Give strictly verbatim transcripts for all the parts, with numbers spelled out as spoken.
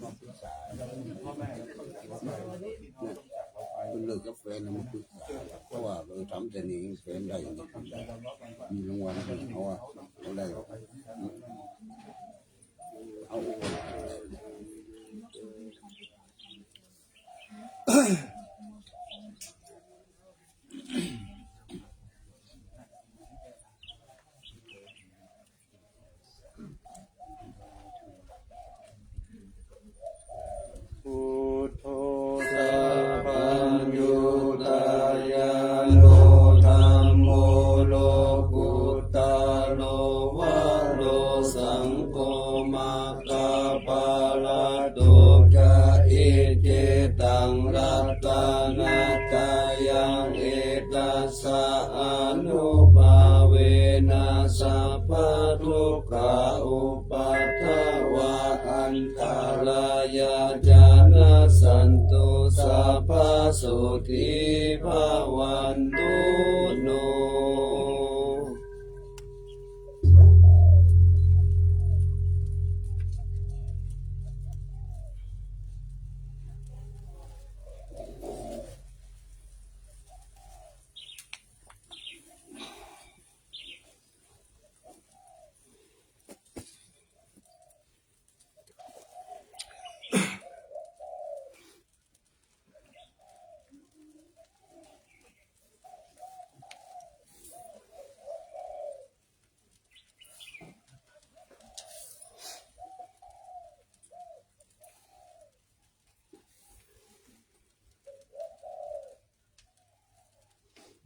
มาปรึกษา เพิ่นเลิกกับแฟนแล้วมาปรึกษา เพราะว่า เออ ทำแต่นี้แฟนได้ มีรางวัล เอาว่า เอาได้ เอา Buddho sabbaññutañāṇo, dhammo lokuttaro varo, saṅgho mag- gappaṭhato ca, iccettaṃ ratanattayaṃ, etassa ānubhāvena sabbadukkhā upaddavā antarāyā ca nassantu, sabbasotthī bhavantu no.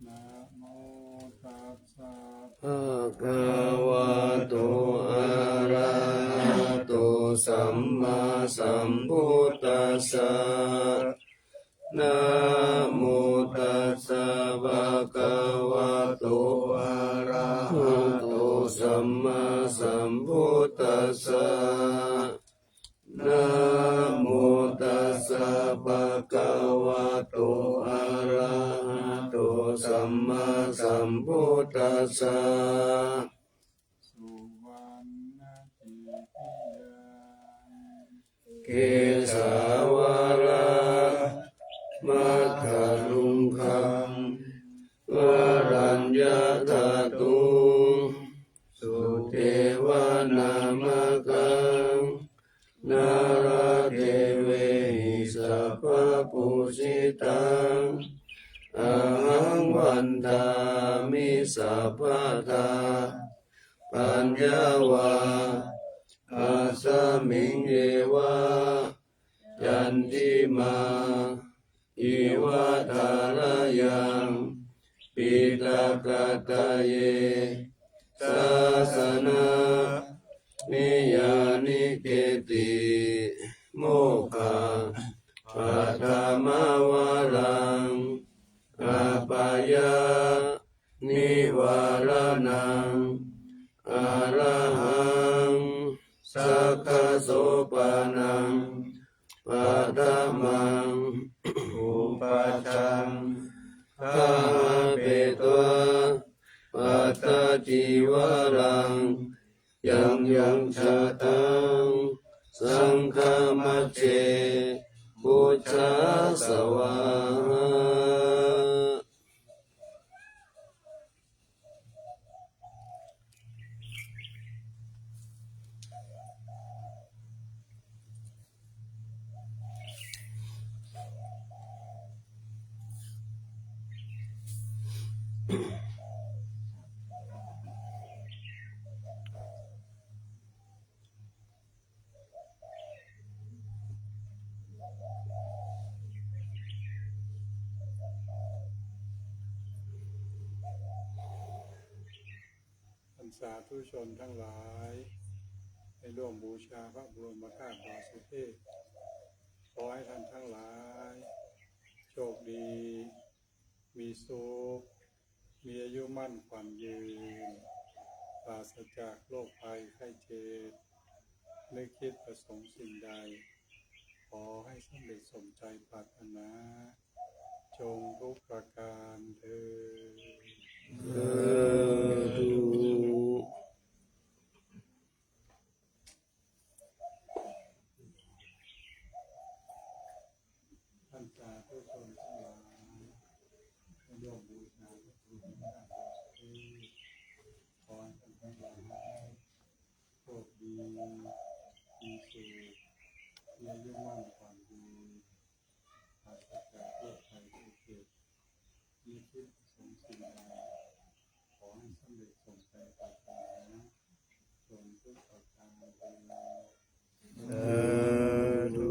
Namo tassa bhagavato arahato sammāsambuddhassa. Namo tassa bhagavato arahato sammāsambuddhassa. Namo tassa bhagavato arahato sammāsambuddhassa. Suvaṇṇakhediyā kesavālamāthaluṅgaṃ varaññadhātuṃ sudevanāmakaṃ nāḷāgiriṃ sabbapūjitaṃ ahaṃ vandāmi sabbadā. Paññā va asmiṃ yeva candimā iva tharayaṃ piṭakattaye sāsanamiyā niggheti mokkhapathimavaraṃ apāyanivāraṇaṃ arahaṃ sakkasopaṇaṃ paṭhamaṃ pubbaṃ gahapetvā pattacīvaraṃ yaṃ yaṃ jātaṃ saṅghamajjhe pūjā svāhā. ท่านสาธุชนทั้งหลาย ได้ร่วมบูชาพระบรมธาตุดอยสุเทพ ขอให้ท่านทั้งหลาย โชคดี มีสุข มีอายุมั่นขวัญยืน ปราศจากโรคภัยไข้เจ็บ นึกคิดประสงค์สิ่งใด ขอให้สำเร็จสมใจปรารถนา จงทุกประการเทอญ สาธุ สาธุ สาธุ มีสุข มีอายุมั่นขวัญยืน ปราศจากโรคภัยไข้เจ็บ มีทุกข์สมสิ่งใด ขอให้สำเร็จสมใจปรารถนา จงทุกข์ต่อการเวลา สาธุ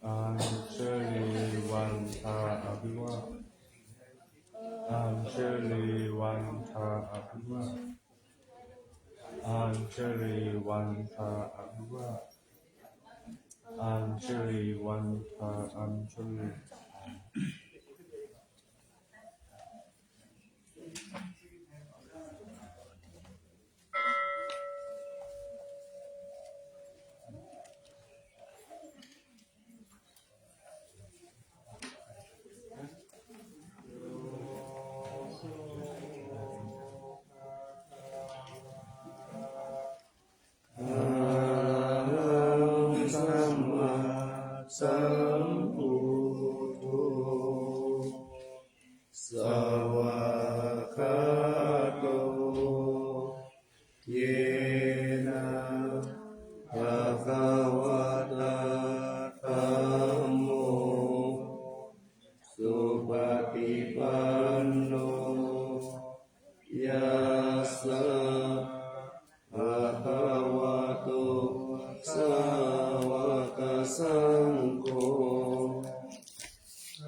Añjalī vandā abhivā. Añjalī vandā abhivā. Añjalī vandā abhivā. Añjalī vandā añjalī. Arahaṃ sammāsambuddho svākkhāto yena bhagavatā dhammo supaṭipanno yassa bhagavato sāvakasaṅgho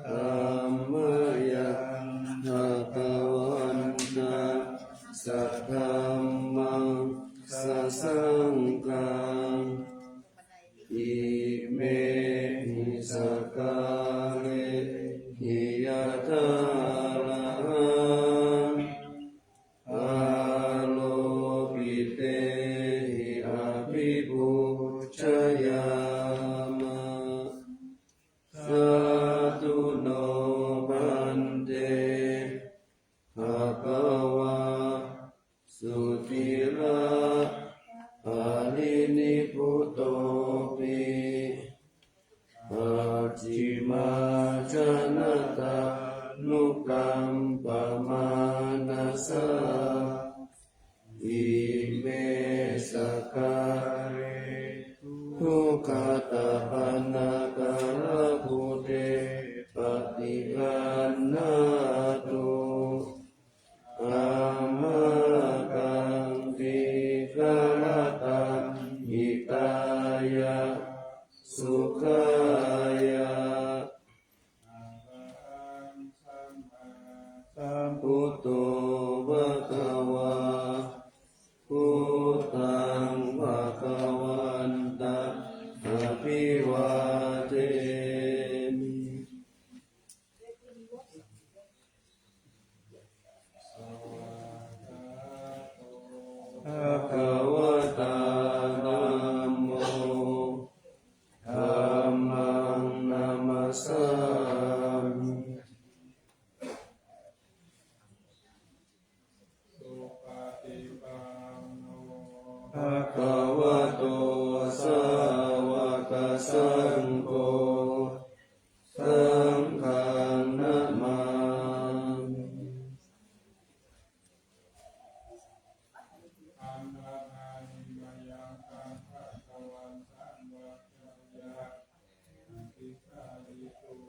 tammayaṃ bhagavantaṃ sadhammaṃ sasaṅghaṃ imehi sakkārehi yathārahaṃ āropitehi abhipūjayāma. Sādhu no bhante bhagavā suciraparinibbutopi pacchimā janatā anukampamānasā ime sakkāre duggatapaṇṇākārabhūte paṭiggaṇhātu amhākaṃ dīgharattaṃ hitāya sukhāya. Arahaṃ sammāsambuddho bhagavā, buddhaṃ bhagavantaṃ abhivādemi. Bhagavatā dhammo, dhammaṃ namassāmi. Supaṭipanno bhagavato sāvakasaṅgho, saṅghaṃ namāmi. Amhākaṃ mayaṃ bhagavantaṃ vacchāya abhikkhāpitu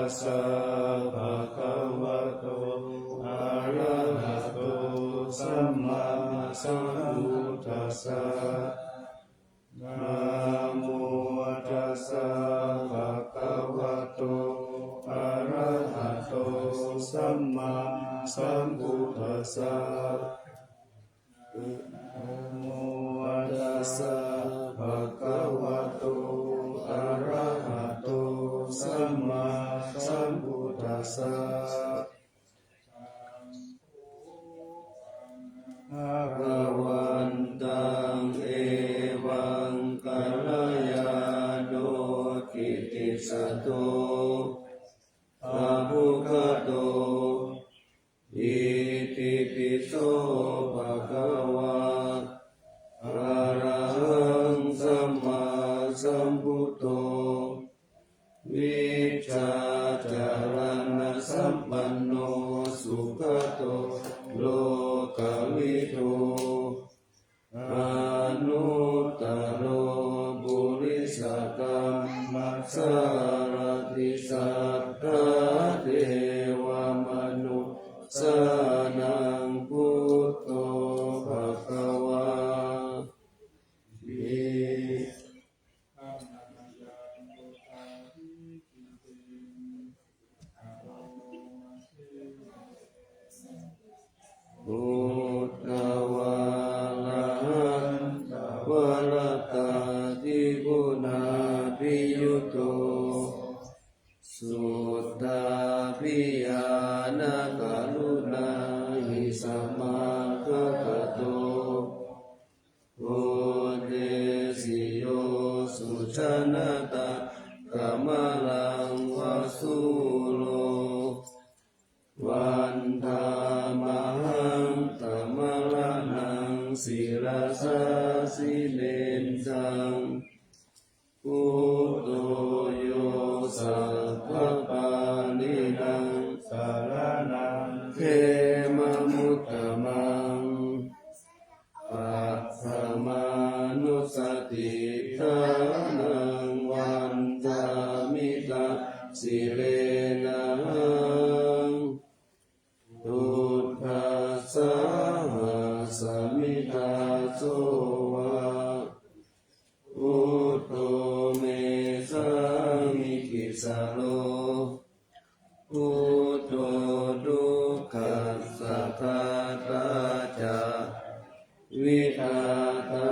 tassa bhagavato arahato sammāsambuddhassa. Namo tassa bhagavato arahato sammāsambuddhassa. Namo tassa bhagavato arahato sammāsambuddhassa. Bhagavantaṃ evaṃ kalyāṇo kittisaddo abbhuggato. Itipi so bhagavā arahaṃ sammāsambuddho vijjācaraṇasampanno sugato lokavidū anuttaro purisadammasārathi satthā devamanussānaṃ buddho bhagavāti. Buddhavārahantavaratā atigunābhiyutto suddhābhiñāṇakaruṇāhi samāgatatto bodhesi yo sujanataṃ kamalaṃ va sūro vandāmahaṃ tamaraṇaṃ sirasā jinendaṃ. Buddho yo sabbapāṇīnaṃ saraṇaṃ khemamuttamaṃ. Paṭhamānussatiṭṭhānaṃ vandāmi taṃ sirenahaṃ. Duggāhasmi dāso va buddho me sāmikissaro. Buddho dukkhassa ghātā ca vidhātā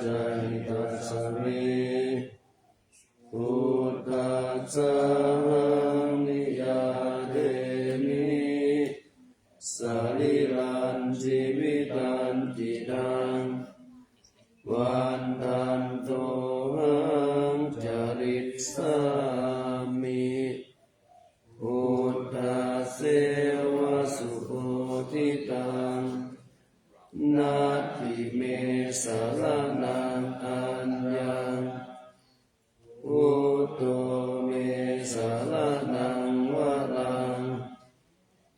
ca hitassa me. Buddhassahaṃ niyyādemi sarīrañjīvitañcidaṃ. Vandantohaṃ carissāmi buddhasseva subodhitaṃ. Natthi me saraṇaṃ aññaṃ, buddho me saraṇaṃ varaṃ.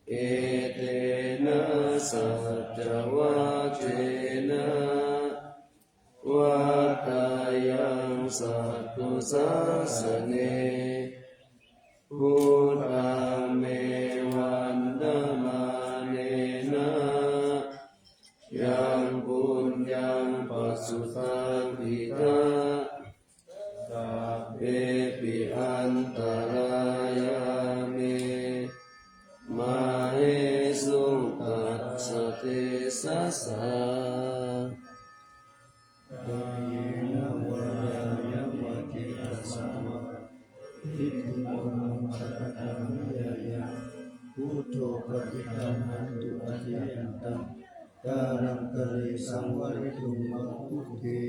Etena saccavajjena vaḍḍheyyaṃ satthu sāsane. Buddhaṃ me vandamānena yaṃ puññaṃ pasutaṃ idha, sabbepi antarāyā me māhesuṃ tassa tejasā. Kāyena vācāya va cetasā vā, diṭṭhaṃ va mahā kaṭṭhamā, buddho paṭiggaṇhatu accayantaṃ, kālantare saṃvarituṃ va buddhe.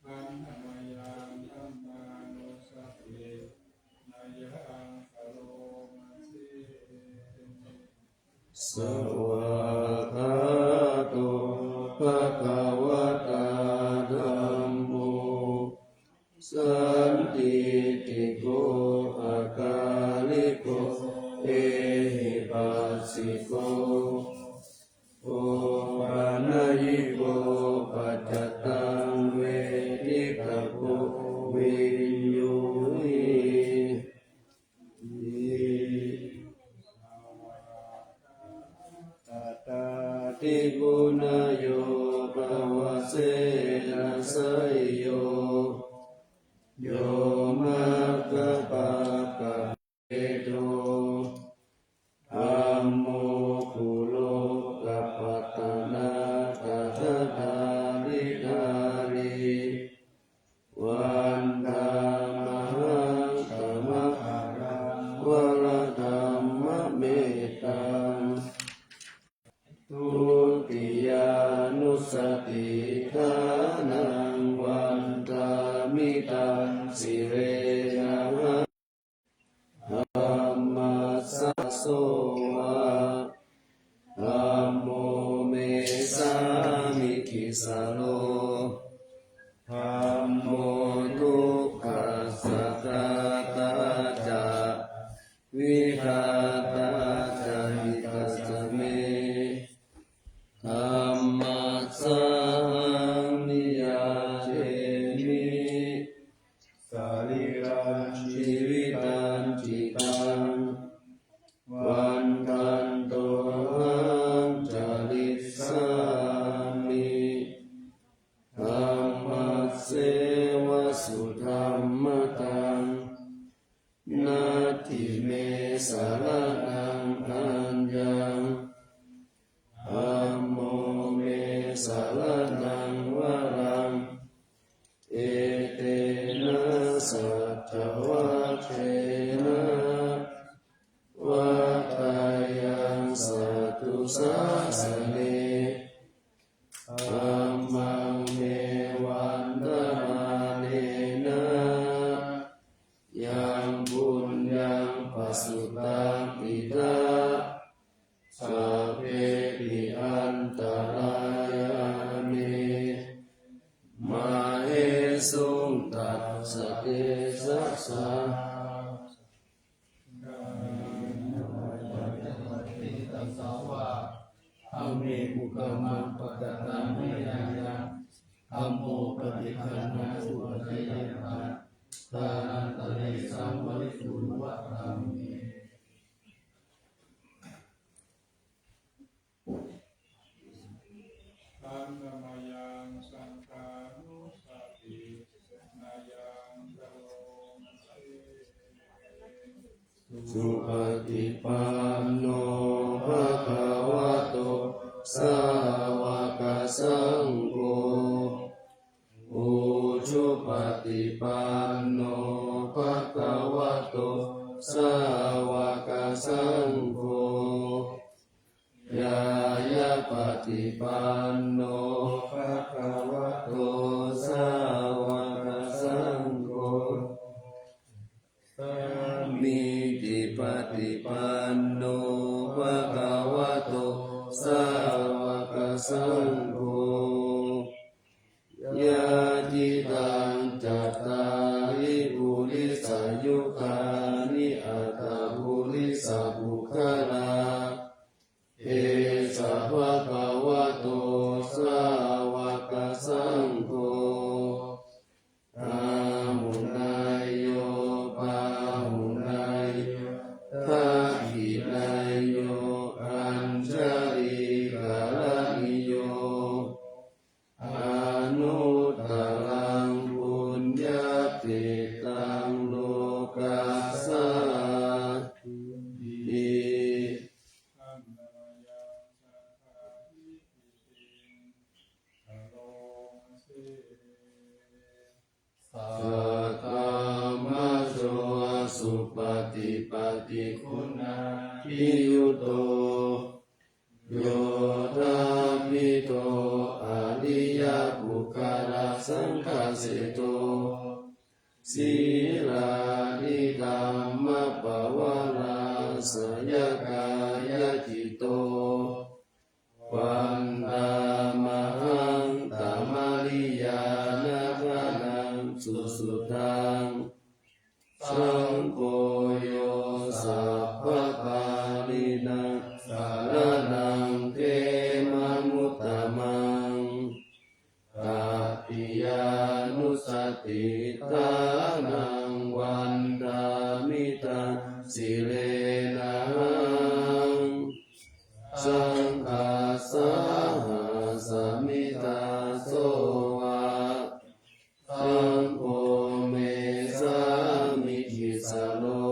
Handa mayaṃ dhammānussatinayaṃ karoma se. Svākkhāto bhagavatā dhammo, sandiṭṭhiko akāliko ehipassiko opanayiko paccattaṃ sena seyyo, yo maggapākavetho, dhammo kulokapatanā tathadāridhārī, vandāmahaṃ tamaharaṃ varadhammamettaṃ. Dutiyānussatiṭṭhānaṃ vandāmi taṃ sirenahaṃ. Dhammassāso vā, dhammo me sāmikissaro, dhammo dukkhassa ghātā ca, vidhātā ca hitassa me, dhammassāhaṃ niyyādemi, sarīrañjīvitañcidaṃ, vandantohaṃ carissāmi, dhammasseva sudhammataṃ, natthi me saraṇaṃ aññaṃ, dhammo me saraṇaṃ varaṃ, etena saccavajjena, vaḍḍheyyaṃ satthu sāsane, dhammaṃ me vandamānena, yaṃ puññaṃ pasutaṃ idha, sabbepi antarāyā me, māhesuṃ tassa tejasā. Ame kukammaṃ pakataṃ mayā yaṃ, dhammo paṭiggaṇhatu accayantaṃ, kālantare saṃvarituṃ va dhamme. Handa mayaṃ saṅghānussatinayaṃ karoma se. Supaṭipanno bhagavato sāvakasaṅgho, ujupaṭipanno bhagavato sāvakasaṅgho, ñāyapaṭipanno bhagavato sāvakasaṅgho, sāmīcipaṭipanno bhagavato sāvakasaṅgho, yadidaṃ cattāri purisayugāni aṭṭha purisapuggalā, esa bhagavato sāvakasaṅgho, āhuneyyo pāhuneyyo dakkhiṇeyyo añjalikaraṇīyo, anuttaraṃ puññakkhettaṃ lokassāti. Saddhammajo supaṭipattiguṇābhiyutto, yoṭṭhābbidho ariyapuggalasaṅghaseṭṭho, sīlādidhammapavarāsayakāyacitto, vandāmahaṃ tamariyanāgaṃ susuddhaṃ. Saṅgho yo sabbapāṇīnaṃ saraṇaṃ khemamuttamaṃ, tatiyānussatiṭṭhānaṃ vandāmi taṃ sirenahaṃ. Saṅghassāhasmi taṃ so va, saṅgho me sāmikissaro,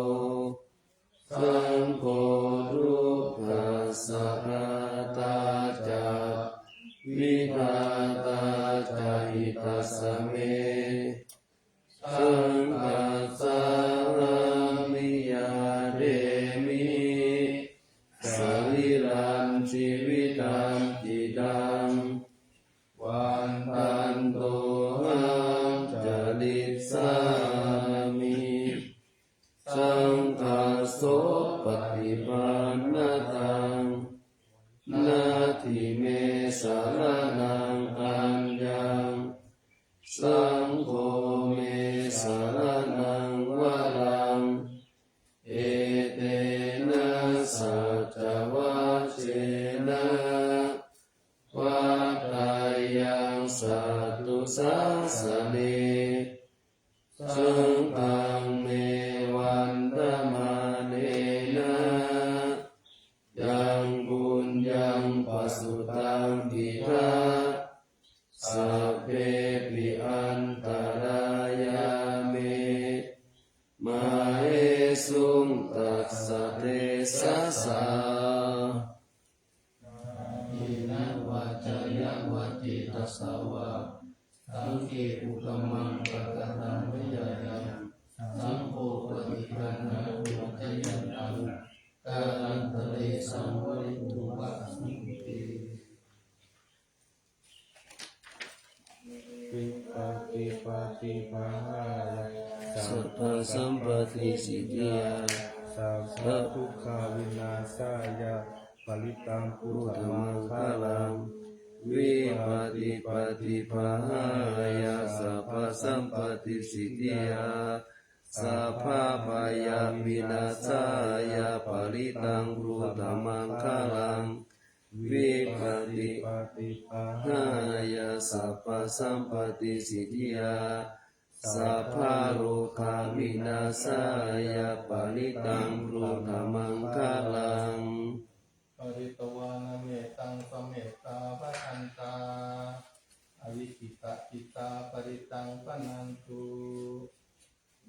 saṅgho dukkhassa ghātā ca, vidhātā ca hitassa me, saṅghassāhāmi yādemi, sarīrañjīvitañcidaṃ, vandantohaṃ carissāmi. Saṅghassopaṭipannataṃ, natthi me saraṇaṃ aññaṃ, saṅgho me saraṇaṃ varaṃ, etena saccavajjena, vaḍḍheyyaṃ satthu sāsane, saṅghaṃ me vandamānena, yaṃ puññaṃ pasutaṃ idha, sabbepi antarāyā me, māhesuṃ tassa tejasā. Kāyena vācāya va cetasā vā, saṅghe kukammaṃ pakataṃ mayā yaṃ, saṅgho paṭiggaṇhatu accayantaṃ, kālantare saṃvarituṃ va saṅghe. Vipattipaṭibāhāya sabbasampattisiddhiyā, sabbadukkhāvināsāya parittaṃ brūtha maṅgalaṃ. Vipattipaṭibāhāya sabbasampattisiddhiyā, sabbabhayavināsāya parittaṃ brūtha maṅgalaṃ. Vipattipaṭibāhāya sabbasampattisiddhiyā, sabbarogavināsāya parittaṃ brūtha maṅgalaṃ. Pharitvāna mettaṃ samettā bhadantā, avikkhittacittā parittaṃ bhaṇantu.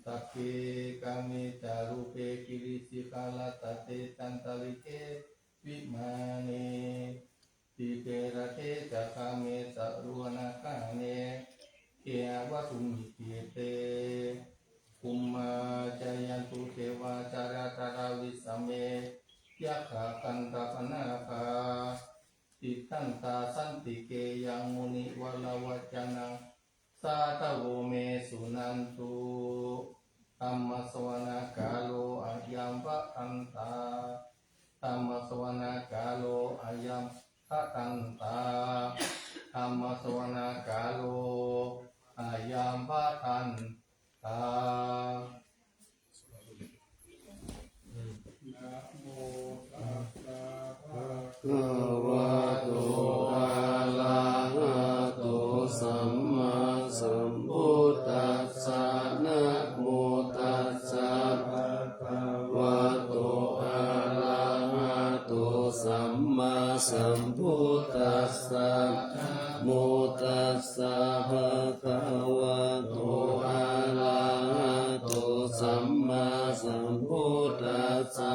Sagge kāme ca rūpe girisikharataṭe cantalikkhe vimāne, dīpe raṭṭhe ca gāme taruvanagahane gehavatthumhi khette, bhummā cāyantu devā jalathalavisame yakkhagandhabbanāgā, tiṭṭhantā santike yaṃ munivaravacanaṃ sādhavo me suṇantu. Dhammassavanakālo ayambhadantā. Dhammassavanakālo ayambhadantā. Dhammassavanakālo ayambhadantā. Namo tassa bhagavato arahato sammāsambuddhassa. Namo tassa bhagavato arahato sammāsambuddhassa. Namo tassa bhagavato arahato sammāsambuddhassa.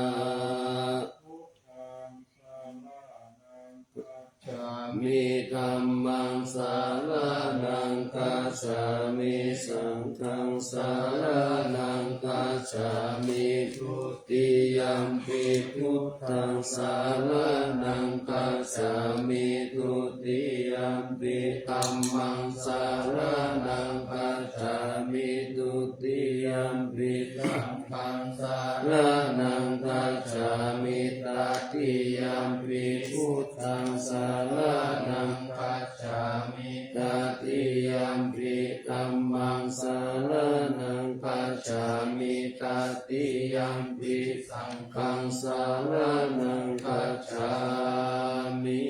Buddhaṃ saraṇaṃ gacchāmi. Dhammaṃ saraṇaṃ gacchāmi. Saṅghaṃ saraṇaṃ gacchāmi. Dutiyampi buddhaṃ saraṇaṃ gacchāmi. Dutiyampi dhammaṃ saraṇaṃ gacchāmi. Dutiyampi saṅghaṃ saraṇaṃ gacchāmi. Tatiyampi buddhaṃ saraṇaṃ gacchāmi. Tatiyampi dhammaṃ saraṇaṃ gacchāmi. Tatiyampi saṅghaṃ saraṇaṃ gacchāmi.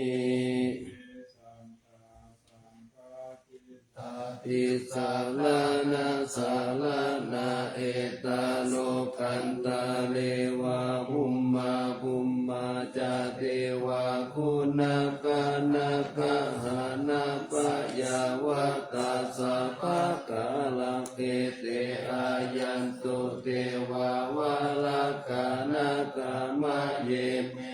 Tisaraṇa saraṇā etta lokantare va bhummā bhummā ca devā guṇagaṇagahaṇappa yāvatassa bhaddalaṃ ete āyantu devā valakā nāgā maye me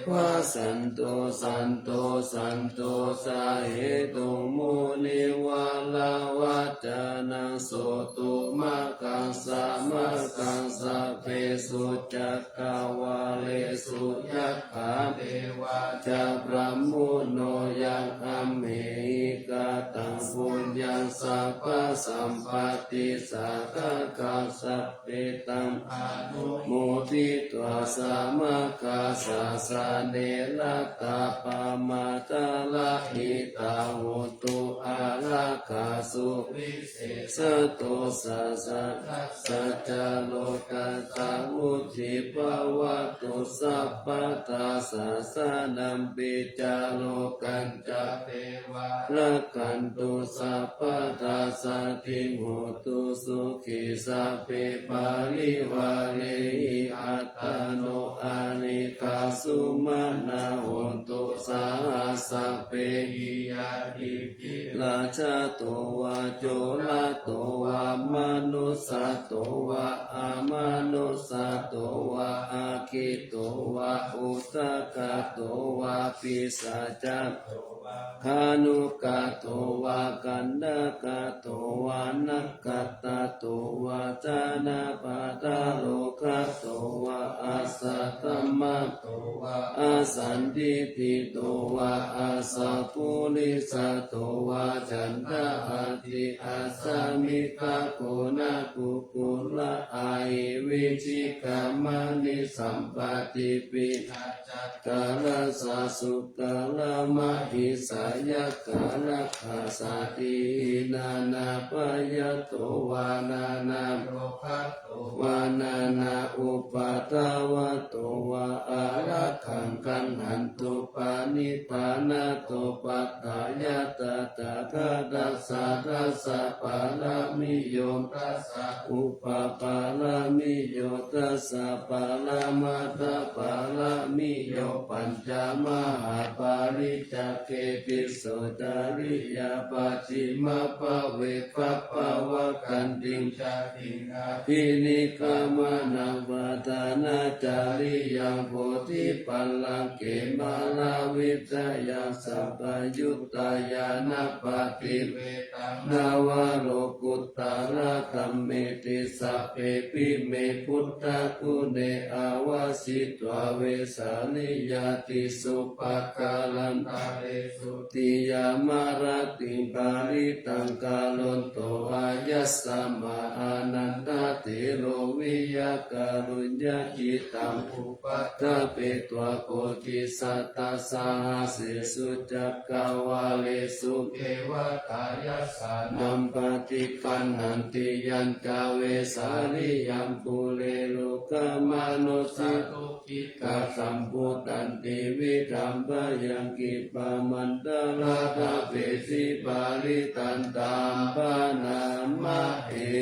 vasanto santo santo sahetuṃ munivaravacanaṃ sotumakaṃ samakaṃ sabbesu cakkavāḷesu yakkha devā ca brahmuno yaṃ amhehi kataṃ puññaṃ sabbasampatti sādhakaṃ sabbe taṃ anumoditvā samakā sāsane ratā pamādarahitā hontu ārākkhā suvisesato sāsanassa ca lokassa vuḍḍhī bhavatu sabbadā sāsanampi ca lokañca devā rakkhantu sabbadā saddhiṃ hotu sukhī sabbe parivārehi attāno anekā sumanā hontu saha sabbehi ñātibhi rājā to vā corato vā manussato vā amanussato vā aggito vā udakato vā pisāca khāṇukato vā kaṇṭakato vā nakkhattato vā janapadarogato vā asaddhammato vā asandiṭṭhito vā asappurisato vā caṇḍahatthi-assamigagoṇakukkura-ahi-vicchika-maṇi-sampati-pi- Karasasukara-mahisa-yakkha-rakkhasādīhi nānābhayato vā nānārogato vā nānāupaddavato vā ārakkhaṃ gaṇhantu paṇidhānato paṭṭhāya tathāgatassa dasa pāramiyo dasa upapāramiyo dasa paramatthapāramiyo pañca mahāpariccāge tisso cariyā pacchimabbhave gabbhāvakkantiṃ jātiṃ abhinikkhamanaṃ padhānacariyaṃ bodhipallaṅke māravijayaṃ sabbaññutañāṇappaṭivedhaṃ navalokuttaradhammeti sabbepime buddhaguṇe āvajjitvā vesāliyā tīsu pākārantaresu tiyāmarattiṃ parittaṃ karonto āyasmā ānandatthero viya kāruññacittaṃ upaṭṭhapetvā bodhisattāssāhasīsu cakkavāḷesu devatā yassāṇaṃ paṭiggaṇhanti yañca vesāliyaṃ pure rogāmanussadukkhitasambhūtantividhaṃ bhayaṃ khippamantaradhāpesi parittaṃ taṃ bhaṇāma he.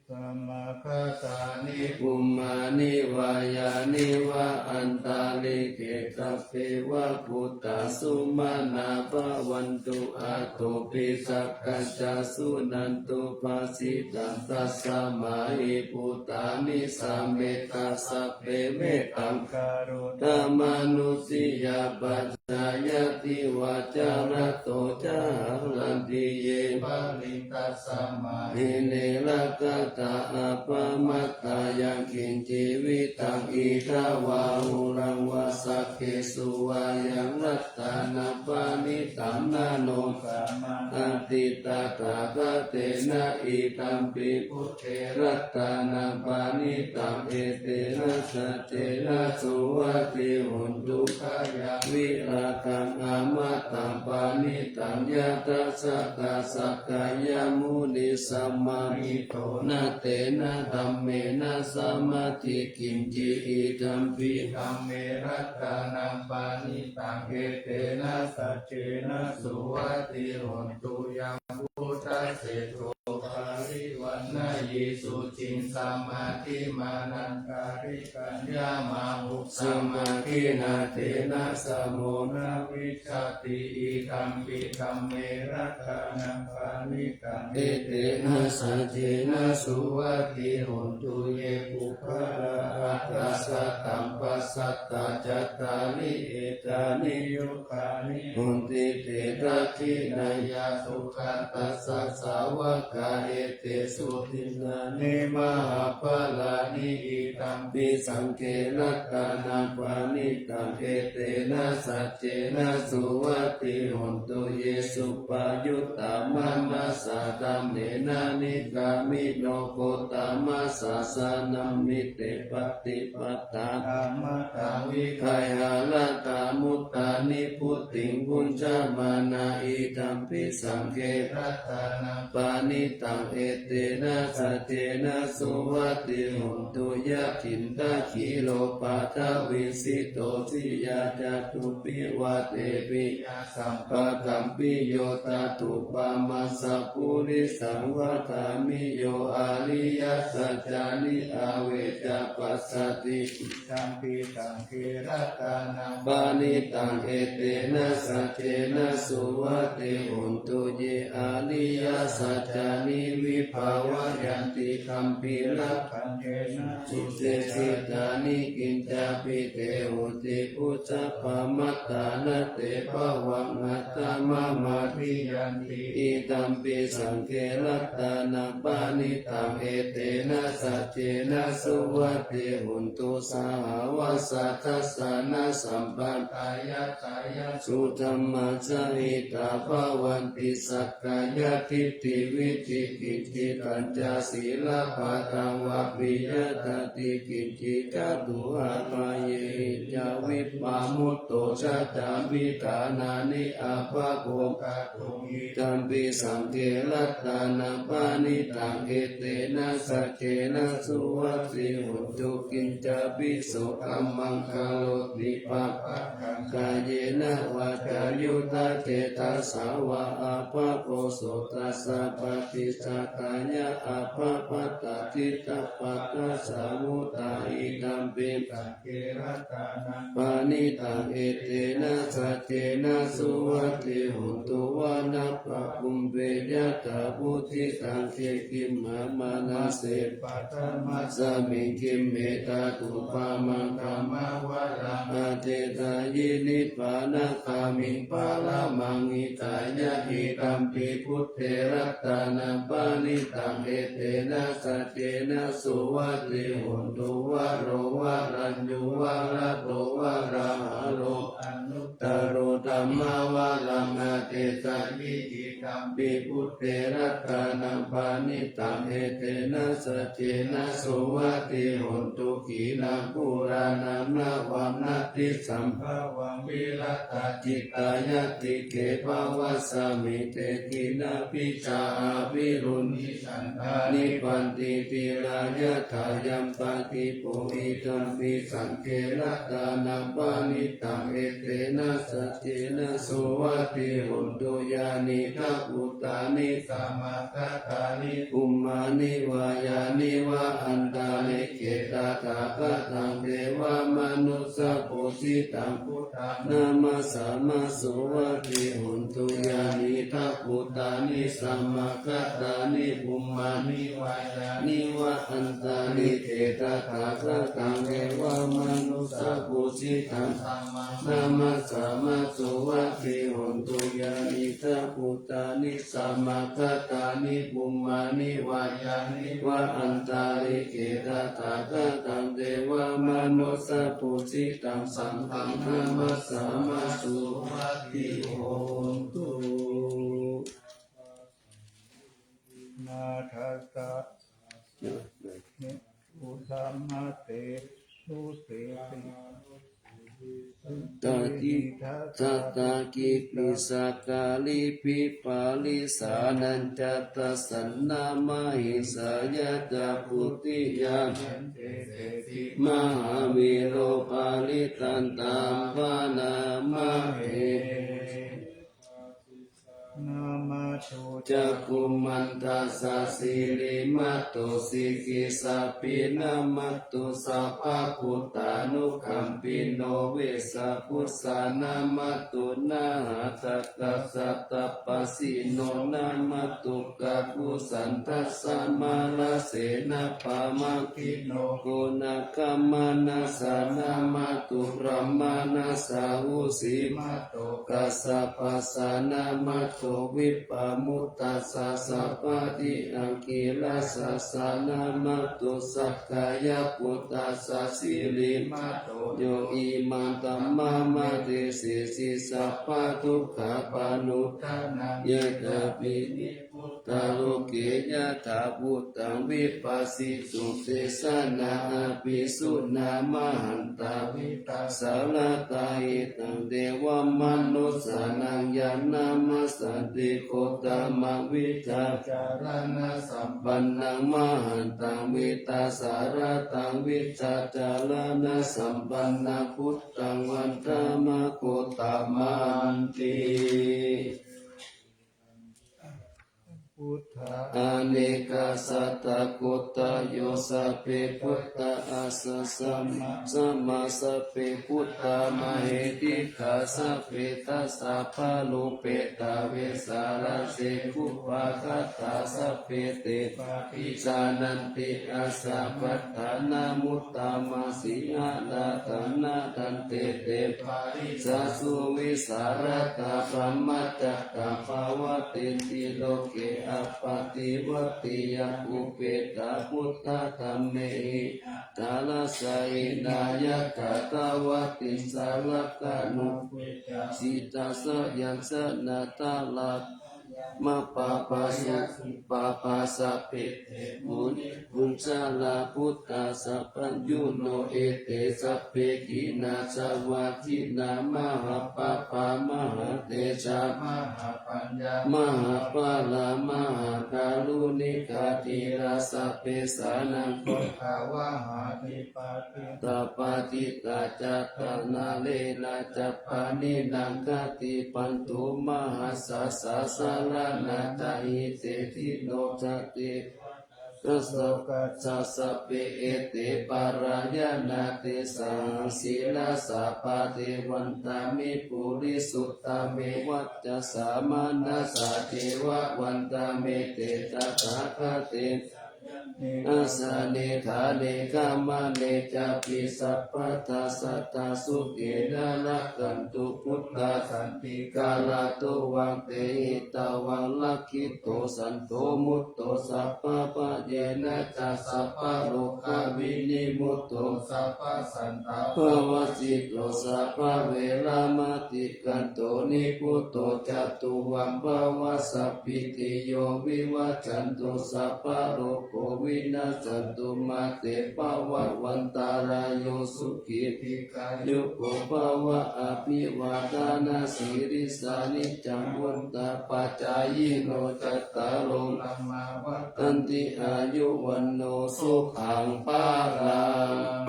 Samāgatāni bhummāni vā yāni va antalikkhe sabbeva bhūtā sumanā bhavantu athopi sakkacca suṇantu bhāsitaṃ. Tasmā hi bhūtā nisāmetha sabbe mettaṃ karotha mānusiyā jātīva jalāto ca haranti ye baliṃ tasmā hi ne rakkhatha appamattā. Yaṅkiñci vittaṃ idha vā huraṃ vā saggesu vā yaṃ ratanaṃ paṇītaṃ na no samaṃ atthi tathāgatena idampi buddhe ratanaṃ paṇītaṃ etena saccena suvatthi hontu. Khayaṃ virāgaṃ amataṃ paṇītaṃ yadajjhagā sakyamunī samāhito na tena dhammena samatthi kiñci idampi dhamme ratanaṃ paṇītaṃ etena saccena suvatthi hontu. Yaṃ buddhaseṭṭho parivaṇṇayī suci samādhimānantarikaññamāhu, samādhinā tena samo na vijjati. Idampi dhamme ratanaṃ paṇītaṃ, etena saccena suvatthi hotu. Ye puggalā aṭṭha sataṃ pasatthā, cattāri etāni yugāni honti, te dakkhiṇeyyā sugatassa sāvakā, etesu dinnāni mahapphalāni. Idampi saṅghe ratanaṃ paṇītaṃ, etena saccena suvatthi hotu. Ye suppayuttā manasā daḷhena, nikkāmino gotamasāsanamhi, te pattipattā amataṃ vigayha, laddhā mudhā nibbutiṃ bhuñjamānā. Idampi saṅghe ratanaṃ paṇītaṃ, etena saccena suvatthi hotu. Yathīdaṃ khīlo paṭhaviṃ, sito siyā catubbhi vātebhi, yasampādampi yo tathūpamaṃ, sappurisaṃ vadāmi, yo ariyasaccāni avecca passati. Idampi saṅghe ratanaṃ paṇītaṃ, etena saccena suvatthi hotu. Ye ariyasaccāni vibhāvayanti, gambhīrakāyena sudesikkhāni, kiñcāpi te honti bhusappamattā, na te bhavaṃ aṭṭhamamādiyanti. Idampi saṅghe ratanaṃ paṇītaṃ, etena saccena suvatthi hotu. Sahāvassa dassanasampadāya, tayassu dhammassa hitā bhavanti, sakkāyadiṭṭhi vicikicchitañca, sīlabbataṃ vapiyadati kiñci, catūhapāyehi ca vippamutto, cha cābhiṭhānāni abhabbo. Idampi saṅghe ratanaṃ paṇītaṃ, etena saccena suvatthi hotu. Kiñcāpi so kammaṃ karoti pāpakaṃ, kāyena vācāyuda cetasā vā, abhabbo so tassa paṭicchādāya, abhabbatā diṭṭhapadassa vuttā. Idampi paṇītaṃ, etena saccena suvatthi hotu. Vanappagumbe yathā phussitaṃ, khemiyā manase paṭhamasmiṃ, khemme tathūpamaṃ dhammavaraṃ, atesayi nibbānagāmiṃ paramaṃ hitāya. Idampi buddhe ratanaṃ paṇītaṃ, etena saccena suvatthi hotu. Varo varaññū varado varāharo, anuttaro dhammavaraṃ atesayi. Idampi buddhe ratanaṃ paṇītaṃ, etena saccena suvatthi hotu. Khīṇaṃ purāṇaṃ navaṃ natthi sambhavaṃ, virattacittāyatike bhavasmiṃ, te khīṇabījā avirūḷhichandā, nibbanti dhīrā yathāyampadīpo. Idampi saṅghe ratanaṃ paṇītaṃ, etena saccena suvatthi hotu. Yānīdha bhūtāni samāgatāni, bhummāni vā yāni va antalikkhe, tathāgataṃ devamanussapūjitaṃ, buddhaṃ namassāma suvatthi hotu. Yānīdha bhūtāni samāgatāni, bhummāni vā yāni va antalikkhe, tathāgataṃ devamanussapūjitaṃ, dhammaṃ namassāma suvatthi hotu. Yānīdha bhūtāni samāgatāni, bhummāni vā yāni va antalikkhe, tathāgataṃ devamanussapūjitaṃ, saṅghaṃ namassāma suvatthi hotu. Nāthassa uddhamadesūti. Satakipi sakkāripi parisānañca, dassanā mahesā yathā bhūtiyā, mahāvīro parittaṃ taṃ bhaṇāma he. Cakkhumantassa sirīmato sikhissapi namatthu sabbabhūtānukampino vessabhussa namatthu nhātakassa tapassino namatthu kakusandhassa mārasenapāmaggino koṇāgamanassa namatthu brāhmaṇassa vusīmato kassapassa namatthu vippamuttassa sabbadhi aṅgīrasassa namatthu sakyaputtassa sirīmato yo imaṃ dhammamadesesi sabbadukkhāpanūdanaṃ. Yadhāpi nibbutaloke yathābhūtaṃ vipassisuṃ tesaṃ apisuṇā mahantā vītasāradā etaṃ devamanussānaṃ yaṃ namassanti gotamaṃ vijjācaraṇasampannaṃ mahantaṃ vītasāradaṃ vijjācaraṇasampannaṃ buddhaṃ vandāma gotamanti. Buddhā anekesattagotayo sabbe buddhā asasamā samā sabbe buddhā mahiddhikā sabbe dasabalūpetā vesālā sekhutthāgatā sabbe te paṭijānanti āsabhattā namuttamaṃ sīhadatthānā dantete parijjhā suvisaratā brahmacakkappavattiti loke appaṭivattiyaṃ upekkhaṃ buddhadhammehi ādarasahīnā yattha dvattiṃsā rakkhānupekkhaṃ sītasayyaṃ janatā rāmapāpā supāpā sabbe te munikuñjarā buddhā sabbayuno ete sabbe khīṇāsavā khīṇā mahāpāpā mahātejā mahāpaññā mahābala mahākāruṇikā dhīrā sabbesānaṃ buddhāvahāti paṭi tapati tacchakkhānārena ca pāṇinaṃ khantimanto mahāsājjā saraṇā ca hitesino ca devā ca sokā ca sabbe ete parāyanā tesahaṃ sirasā pāde vandāmi purisuttame vacasā manasā ceva vandāmete tathāgate ṭhāne ṭhāne gamane cāpi sabbadā sadā sukhena rakkhantu buddhā santikarā tuvaṃ tehi tvārakkhi to santo mutto sabbabhayena ca sabbarogavinimutto sabbasantāpavajjito sabbaveramatikkanto nibbuto ca tuvaṃ bhava sabbītiyo vivajjantu sabbarogo vinassatu mā te bhavatvantarāyo sukhī dīghāyuko bhava. Abhivādanasīlissa niccaṃ vuḍḍhāpacāyino cattāro dhammā vaḍḍhanti āyu vaṇṇo sukhaṃ balaṃ.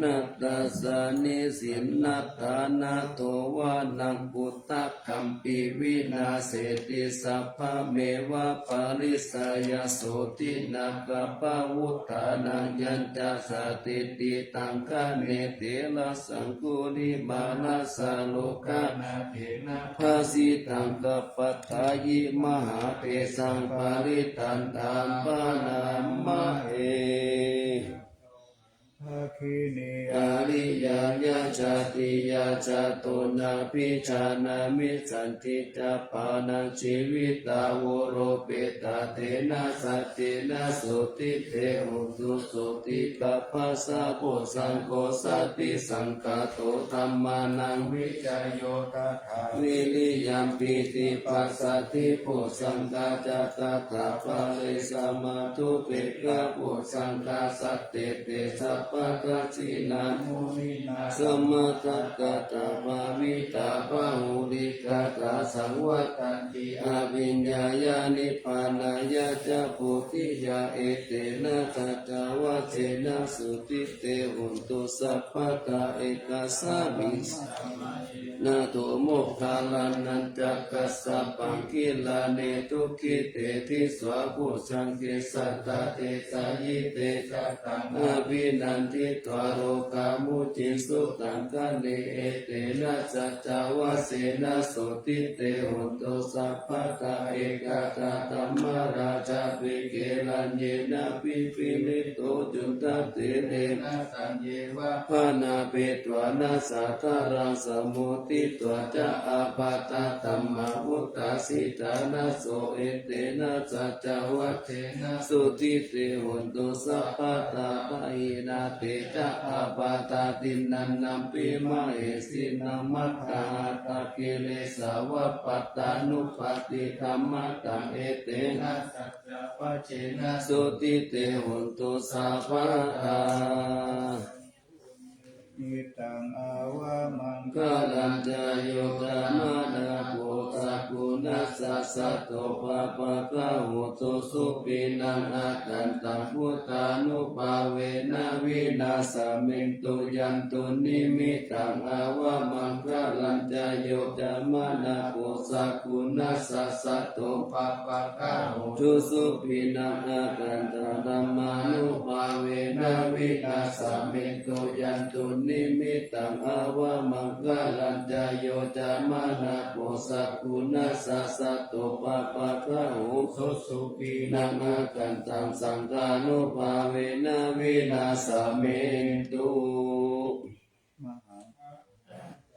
Nattassa nisinnattha natthova naṃ uddakaṃ pi vināseti sabbameva parissayaṃ sotthinā gabbhavotthānaṃ yañca satiṭṭhitaṃ gaṇe therassaṅgulimālassa lokanathena bhāsitaṃ gabbhaṭṭhāyi mahātejaṃ parittaṃ taṃ paṇāma he. Dakkhiṇe ariyāya jātiyā jāto nābhijānāmi sañcicca pāṇaṃ jīvitā voropetā tena saccena sotthi te hotu sotthi gabbhassa bojjhaṅgo satisaṅkhāto dhammānaṃ vicayo tathā viriyampīti passaddhi bojjhaṅgā ca tathāpare samādhupekkhabojjhaṅgā sattete sabbadassinā muninā sam Sammādhāgātā bhāvitā bahulīkatā saṃvattanti abhiññāya nibbānāya ca bodhiyā. Etena saccavajjena sotthi te hotu sabbadā. Ekasmiṃ nātho moggallānañca kassapaṃ gilāne dukkhite disvā bojjhaṅge satta desayi. Te ca taṃ abhinanditvā rogā mucciṃsu taṅkhaṇe. Etena saccavajjena sotthi te hotu sabbadā. Ekadā dhammarājāpi gelaññenābhipīḷito cundattherena taññeva bhaṇāpetvāna sādaraṃ sammoditvā ca ābādhā tamhā vuṭṭhāsi ṭhānaso. Etena saccavajjena sotthi te hotu sabbadā. Pahīnā te ca ābādhā tiṇṇannampi mahesinaṃ maggāhatakilesāva pattānuppattidhammataṃ. Etena saccavajjena sotthi te hotu sabbadā. Hitaṃ āvamaṅgalañca yo cāmanāpo sakuṇassa saddo pāpaggaho dussupinaṃ akantaṃ buddhānubhāvena vināsamentu. Yandunnimittaṃ āvamaṅgalañca yo cāmanāpo sakuṇassa saddo pāpaggaho dussupinaṃ akantaṃ dhammānubhāvena vināsamentu. Yandunnimittaṃ āvamaṅgalañca yo cāmanāpo sakuṇassa saddo pāpaggaho dussupinaṃ akantaṃ saṅghānubhāvena vināsamentu.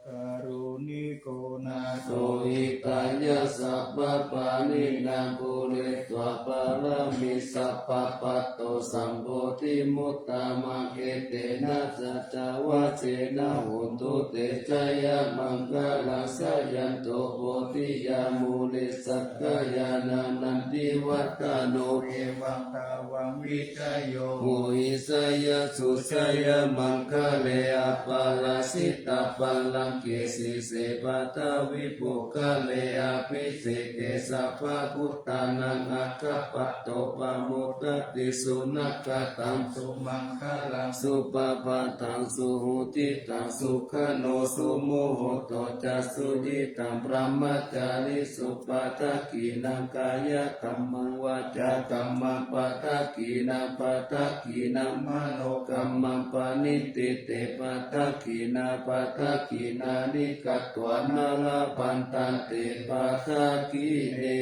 Mahākāruṇiko nātho hitāya sabbapāṇinaṃ pūretvā pāramī sabbā patto sambodhimuttamaṃ. Etena saccavajjena hotu te jayamaṅgalaṃ. Jayanto bodhiyā mūle sakyānaṃ nandivaḍḍhano evaṃ tvaṃ vijayo hohi jayassu jayamaṅgale aparājitapallaṅke sīse paṭhavipokkhare abhiseke sabbabuddhānaṃ aggappatto pamodati. Sunakkhattaṃ sumaṅgalaṃ supabhātaṃ suhuṭṭhitaṃ sukhaṇo sumuhutto ca suyiṭṭhaṃ brahmacārisu padakkhiṇaṃ kāyakammaṃ vācākammaṃ padakkhiṇaṃ padakkhiṇaṃ manokammaṃ paṇidhī te padakkhiṇā padakkhiṇāni katvāna labhantatthe padakkhiṇe.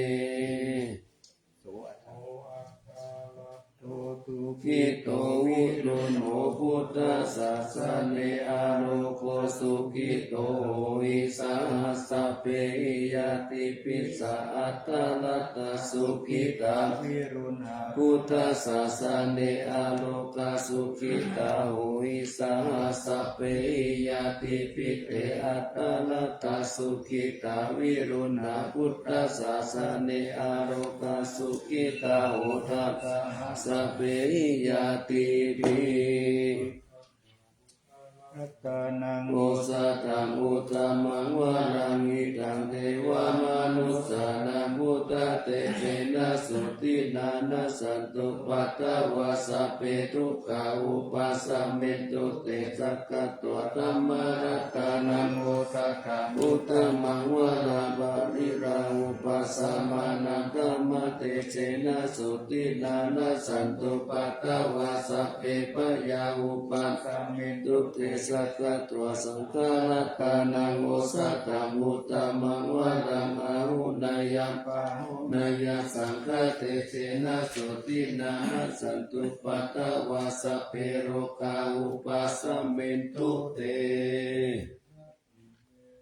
Sukhito viruḷho buddhasāsane arogyo sukhito hohi saha sabbehi ñātibhi saha atthaladdhā sukhitā viruḷhā buddhasāsane arogā sukhitā hohi saha sabbehi ñātibhi te atthaladdhā sukhitā viruḷhā buddhasāsane arogā sukhitā hotha saha sabbehi ñātibhi. Ratanaṃ osathaṃ uttamaṃ varaṃ hitaṃ devamanussānaṃ buddhatejena sotthinā nassantupaddavā sabbe dukkhā vūpasamentu te. Sakkatvā dhammaratanaṃ osathaṃ uttamaṃ varaṃ pariḷāhūpasamanaṃ dhammatejena sotthinā nassantupaddavā sabbe bhayā vūpasamentu te. Sakkatvā saṅgharatanaṃ osathaṃ uttamaṃ varaṃ āhuneyyaṃ pāhuneyyaṃ saṅghatejena sotthinā nassantupaddavā sabbe rogā vūpasamentu te.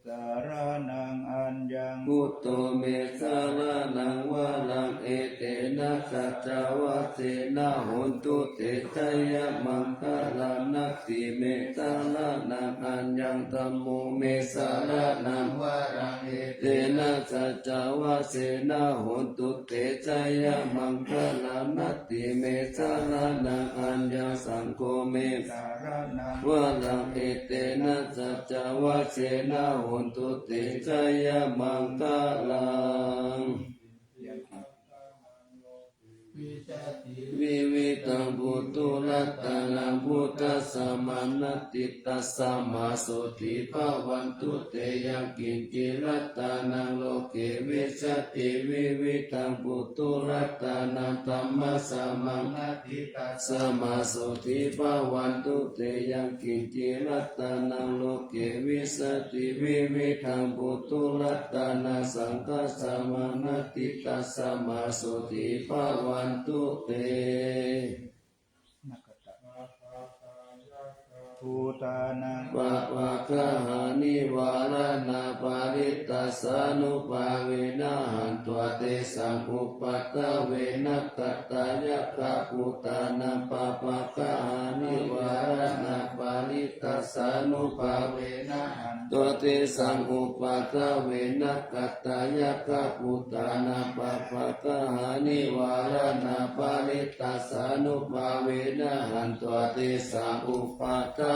Saraṇaṃ aññaṃ buddho me saraṇaṃ varaṃ etena saccavajjena hontu te jayamaṅgalaṃ. Natthi me saraṇaṃ aññaṃ Dhammo me saraṇaṃ varaṃ, etena saccavajjena hotu te jayamaṅgalaṃ. Natthi me saraṇaṃ aññaṃ, saṅgho me saraṇaṃ varaṃ, etena saccavajjena hotu te jayamaṅgalaṃ. Vijjati vividhaṃ puthu, ratanaṃ buddhasamaṃ natthi, tasmā sotthī bhavantu te. Yaṅkiñci ratanaṃ loke, vijjati vividhaṃ puthu, ratanaṃ dhammasamaṃ natthi, tasmā sotthī bhavantu te. Yaṅkiñci ratanaṃ loke, vijjati vividhaṃ puthu, ratanaṃ saṅghasamaṃ natthi, tasmā sotthī bhavantu te. Bhūtānaṃ pāpaggahanivāraṇā, parittassānubhāvena hantvā tesaṃ upaddave. Nakkhattayakkhabhū tānaṃ pāpaggahanivāraṇā, parittassānubhāvena hantvā tesaṃ upaddave. Nakkhattayakkhabhūtānaṃ pāpaggahanivāraṇā, parittassānubhāvena hantvā tesaṃ upaddave.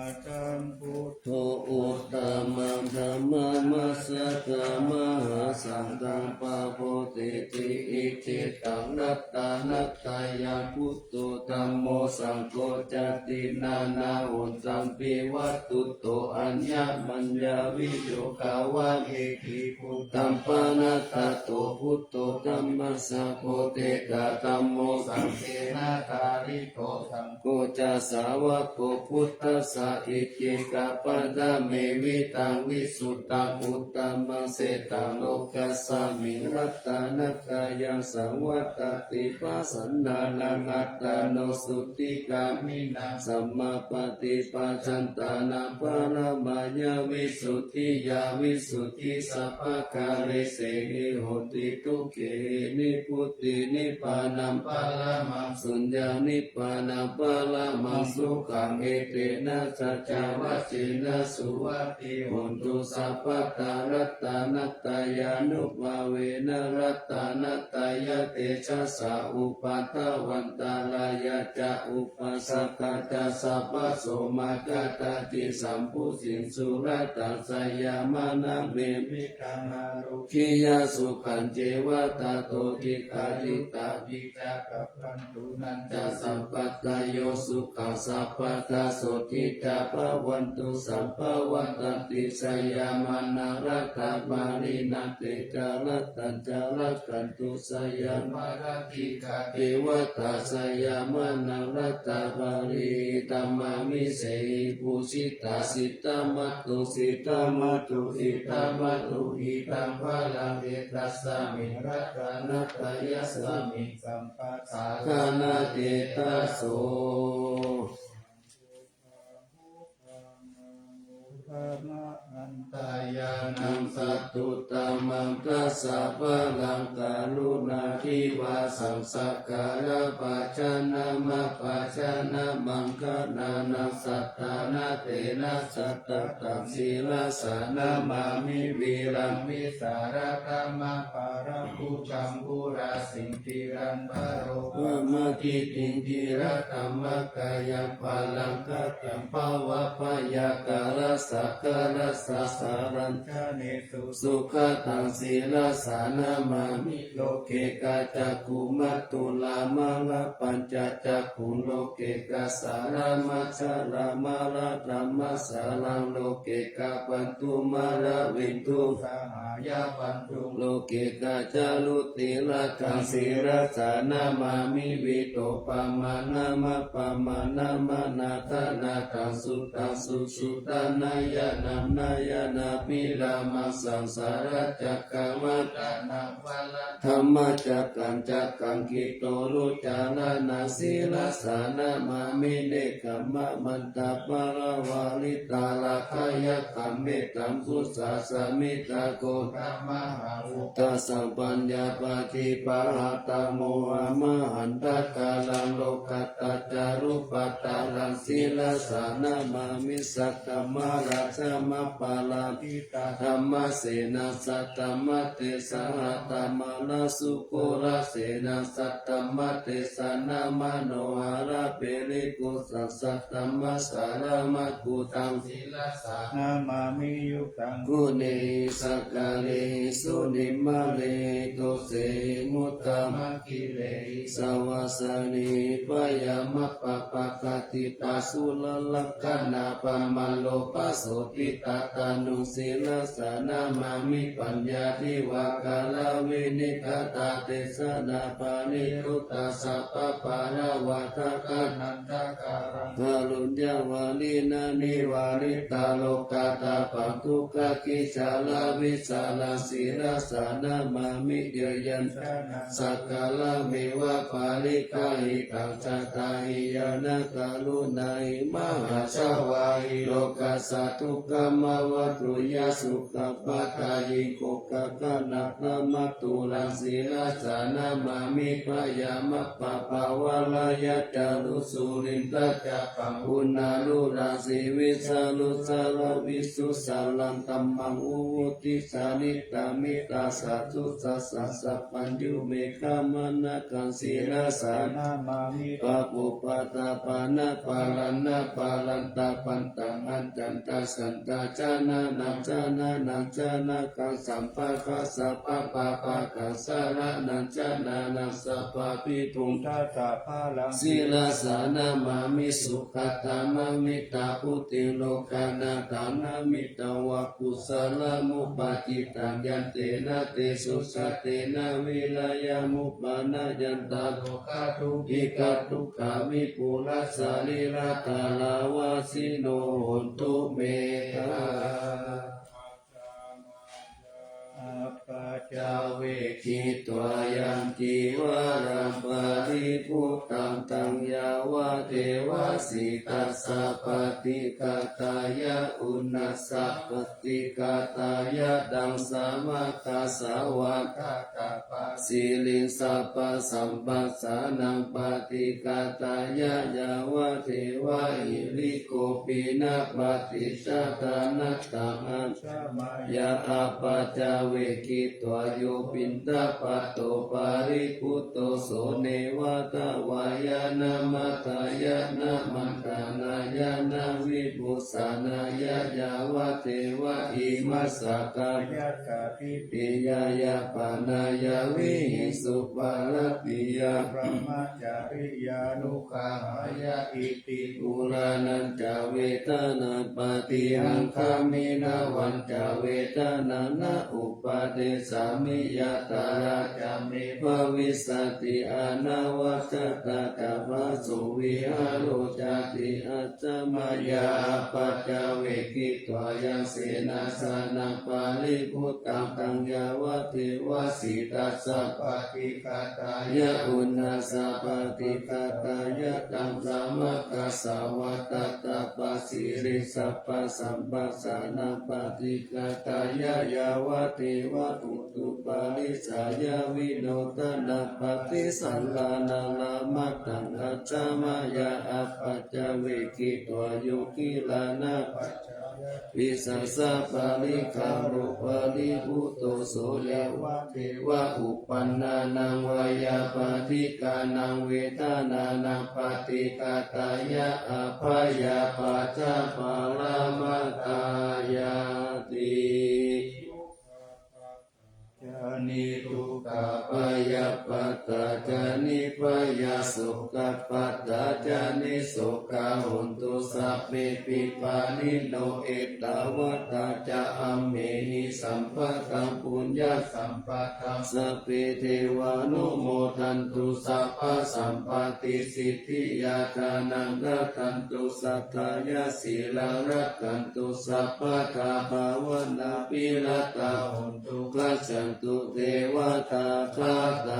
Sammasambuddho uttamaṃ dhammamajjhakamahāsaṅghaṃ pavattiti. Icchitaṃ ratanattayaṃ buddho dhammo saṅgho cāti. Nānāhontampi vatthuto aññamaññaviyo. Dvādesi buddhapāṇadaṭṭho buddho dhammasāvakadevata. Dhammo saṅghena dhārito saṅ gho ca sāvako buddhassa. Icchikapaññamevitaṃ visuddhaṃ uttamaṃ setaṃ lokasmiṃ. Ratanattayaṃ saṃvattati pasannānaṃ attano. Sotthi gāmīnaṃ sammāpaṭipajantānaṃ paramāya visuddhiyā visuddhi sabbakāresehi honti. Dukkhāhi nibbutiṃ nibbānaṃ paramaṃ suññaṃ nibbānaṃ paramaṃ sukhaṃ. Etena saccavajjena suvatthi hotu sabbadā. Ratanattayānubhāvena ratanattayatejasā upaddavantārāya ca upaddavā ca sabbaso mā katthaci sambhujiṃsu. Rataṃ sayamānaṃ me mitaṃ āro giyā sukhañceva tato ṭhitā. Hitāhi ca kammantūnañca sabbattayo sukhaṃ sabbadā sotthī ca bhavantu sabbadā. Rattanti sayamānā rattabālī. Natthi ca rattañca rakkhantu sayamārā. Khīṇā ca devatā sayamānā rattabālī. Hitānāma nisehi pūjitā jita mato jita mato jita mato. Hitaṃ balaṃ etasmiṃ ratanattayasmiṃ sampajānā cetaso. Uttamaṃ satthuttamaṃ dasabalaṃ karuṇā divasaṃ sakkāra bhajana mabbhajana maṅgalānaṃ sattāna tena sattataṃ sirasā namāmi viraṃ vītarāgaṃ mahabbaḷaṃ bhujambu rasiṃ giriṃ pādarogamathidiṃ dhiraṭṭhamakāyaṃ balaṃ khaggaṃ pavappayakkhaṃ rājaṃ gajagganathaṃ sarañca sū sugataṃ sirasā namāmi. Lokekā cakkhumā thulā mālā pañca cakkhuṃ lokekā jalā mā jalā mālā dhammasāraṃ lokekā bandhuṃ mālā binduṃ sahāya bandhuṃ lokekā ca rutiratthaṃ sirasā namāmi. Vītopamaṇḍanamappamāṇamanāthanaṭṭhaṃ suddhaṃ susuddhanayanam nayanabhirāmaṃ saṃsāra cakkaṃ vata navaraṃ dhammacakkaṃ cakkaṃ khiḍḍo rūcaraṇaṃ sirasā namāmi. Ne Kammamantāparavāritaradhayakkhaṃ, mettambusasamiddhaghora mahābhūtasamphaññā, padipahatthamohamahaṇḍakaraṃ, lokadhātūpakāraṃ, sirasā namāmi saddamaharājamappaṇḍi tadhammasenā, saddamattesā hatthamārā sukurasenā, saddamattesānamanoharabhejighosaṃ, saddamassāramagūṭaṃ, sirasā namāmi yuttaṃ. Guṇehi sakkārehi sunimmānehi, dosehi muddamakehi, savāsehi byāmappamakkhaṃ, diṭṭhaṃ sūlakaṃ ṇappamallopasobhitattanu, sirasā namāmi paññā divā kālā vinidhātā, tesaṃ nappaniruddhā sabbapāṇavādakā, nandakaraṃ kāruññavāriṇā, nivāritālokatabbaṃ dukkhābhijālavijjāraṃ, sirasā namāmi jayantānaṃ sakkārameva paṭigaṇhitaṃ, jātāhi ñāṇakaruṇāhi mahāsāvāhi, lokassa dukkhamavattuyya, sukhappadaṃ yebhuggakānaṃ dhammaturaṃ, sirasā namāmi byāmappabhavā, rājasurindacakkhaṃ uṇṇāluṃ rāsīvissāluṃ, saraṃ visuddhasāraṃ dhammaṃ vivutthiñca niṭṭhitaṃ, mettā satthu saha sabbaññu meghamānakaṃ, sirasā namāmi pāpūpaṭamanaṃ paraṃ, na paraṃ tapaṃ tamatthaṃ, tassaṃ janānaṃ janānaṃ janakaṃ, sabbattha sabbapāpakaṃ saraṇaṃ janānaṃ, sabbabhibhū tassa balaṃ, sirasā namāmi supaṭṭhānaṃ mettambusekaṃ, lokānaṃ dānaṃ mettaṃ va kusalamupāditaṃ, yantena tejasā tena viriyamupayanti, lokadhātukehi dukkhā vipulā, sarīrā dāraṃ vā jino hontu me. Appaccavekkhitvā yaṃ cīvaraṃ paribhuttaṃ, taṃ yāvadeva sītassa paṭighātāya, uṇhassa paṭighātāya, taṃ samaggāsavatthatappā siriṃ sabbasamphassānaṃ paṭighātāya, yāvadeva hirikopinapaṭicchādanatthaṃ ācameyya. Appaccavekkhitvā yo piṇḍapāto paribhutto, so neva davāya na madāya na maṇḍanāya na vibhūsanāya, yāvadeva imassa kāyassa ṭhitiyā yāpanāya vihiṃsuparatiyā brahmacariyānuggahāya. Iti purāṇañca vedanaṃ paṭihaṅkhāmi, navañca vedanaṃ na uppādessāmi, yātrā ca me bhavissati anavajjatā ca phāsuvihāro cāti ācameyya. Appaccavekkhitvā yaṃ senāsanaṃ paribhuttaṃ, taṃ yāvadeva sītassa paṭighātāya, uṇhassa paṭighātāya, taṃ samaggāsavatthatappā siriṃ sabbasamphassānaṃ paṭighātāya, yāvadeva utuparissayavinodanapaṭisallānārāmatthaṃ ācameyya. Appaccavekkhitvā yo gilānapaccayabhesajjaparikkhāro paribhutto, so yāvadeva uppannānaṃ veyyābādhikānaṃ vedanānaṃ paṭighātāya, abyāpajjhaparamatāyāti. Dukkhappattā ca niddukkhā, bhayappattā ca nibbhayā, sokappattā ca nissokā, hontu sabbepi pāṇino. Ettāvatā ca amhehi sambhataṃ puññasampadaṃ, sabbe devānumodantu, sabbasampattisiddhiyā. Dānaṃ dadantu saddhāya, sīlaṃ rakkhantu sabbadā, bhāvanābhiratā hontu, gacchantu devatāgatā.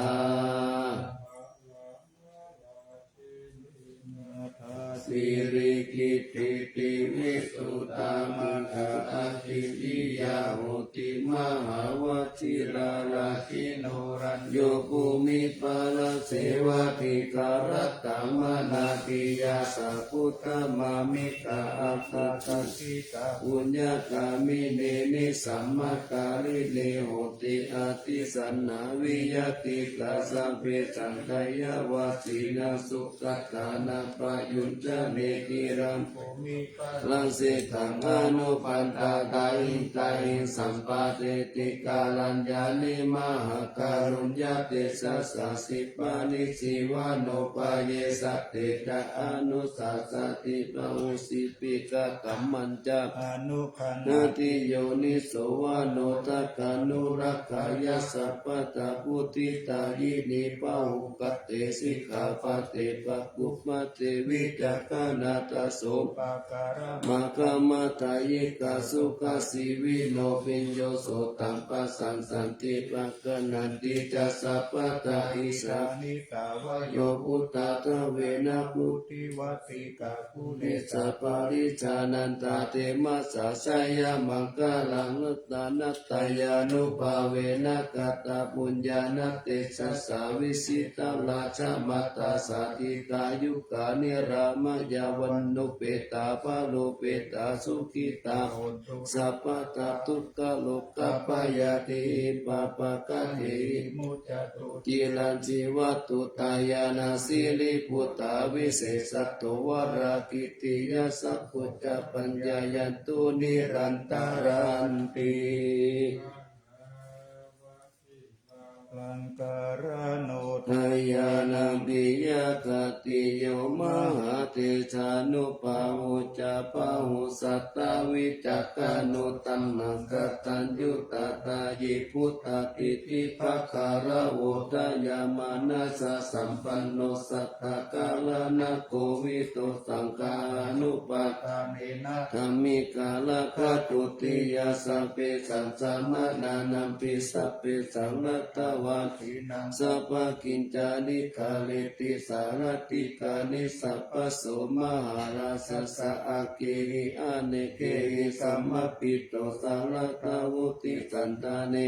Sirikittiti visuddhā maggā ādhipiyā hoti mahāvajirā rājinoranjo bhūmipālasevadikarattamanāpiyā sabbudhdhāmamika appakicchitā puññagāminī nisammakārinī hoti atītā saññā viyatītā sabbesaṃ deyyavatthinaṃ sugatānaṃ payuñjanī dhīraṃ bhūmipālasetaṃ anupaddātā hitahiṃ sampāteti kalyāṇe mahākāruññatejasā. Sippaññe sīvānupāyesā te ca anussasati bahū sippi kaṭṭhammañca anukañhati yoniso manodakkhaṇaṃ rakkheyyāma sabbadā. Vutthitāyinī pāhulā te sikkhāpade pakubhate vicakkhaṇā tasopakāramā kammadāyikā sukhajīvino bhiyyo sotaṃ pasassanti paggaṇhanti ca sabbadā. Icchāmi dvāyo phuṭā dvema phuṭivattikā phuṭe sappārijānanā te mātā jayamaṅgalaṃ. Ratanattayānubhāvena katapuññāna tejasā vijitā rājamātā jātikā yugā niramāya vaṇṇupetā balupetā sukhitā hontu sabbadā. Dukkharogabhayā tehi pāpaggahehi muccantu ciraṃ jīvantu dāyādā siribhūtā visesato varā kittiyasakhā ca paññāyantu nirantaranti. Dāyādā piyagatiyo mahātejānubhāvo ca bāhussatā vicakkhaṇo taṇhaṅkaraññutā dāyī buddhadiṭṭhibhāgaravo dayāmanāsasampanno satthā karaṇakovito saṅghānubhāvena dhammikārakā dutiyā sabbesaṃ samaṇānampi sabbesaṃ laddhavā sabbakicchāni kareti sārīrikāni sabbaso mahārājassa aggehi anekehi samāhito saraṇavutti sandhāne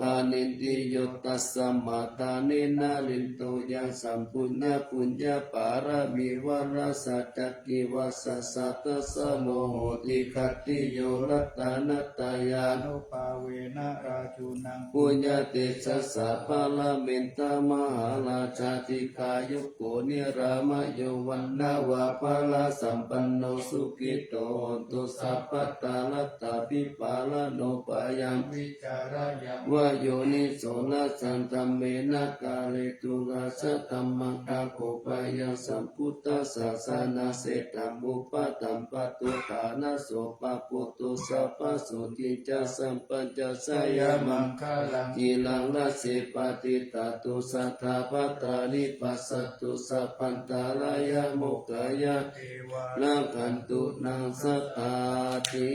anindriyo tasmā dāni nālento yaṃ sampūjā puññapāramī vārassa cakkhivasassa tassa vo hoti khattiyo ratanattayānubhāvena rājunaṃ puññatejasā paramita mahārājā dīghāyuko niramāyo vaṇṇavanapālasampanno sukhito hotu sabbadā. Rattābhipālanubhāyaṃ vihārañca vā yoniso rājadhammena kāretu rājadhammaṃ. Akobhayaṃ sambuddhassa janasēṭṭhaṃ upaṭṭhaṃ pāturahaṃ so pabuddho sabbasotthī ca sabbaññā jayamaṅgalaṃ. Ciraṃ rājje patiṭṭhatu sadā bhaddāni passa tu sabbantarāyā mokkhaṃ yāva devā rakkhantu naṃ sadāti.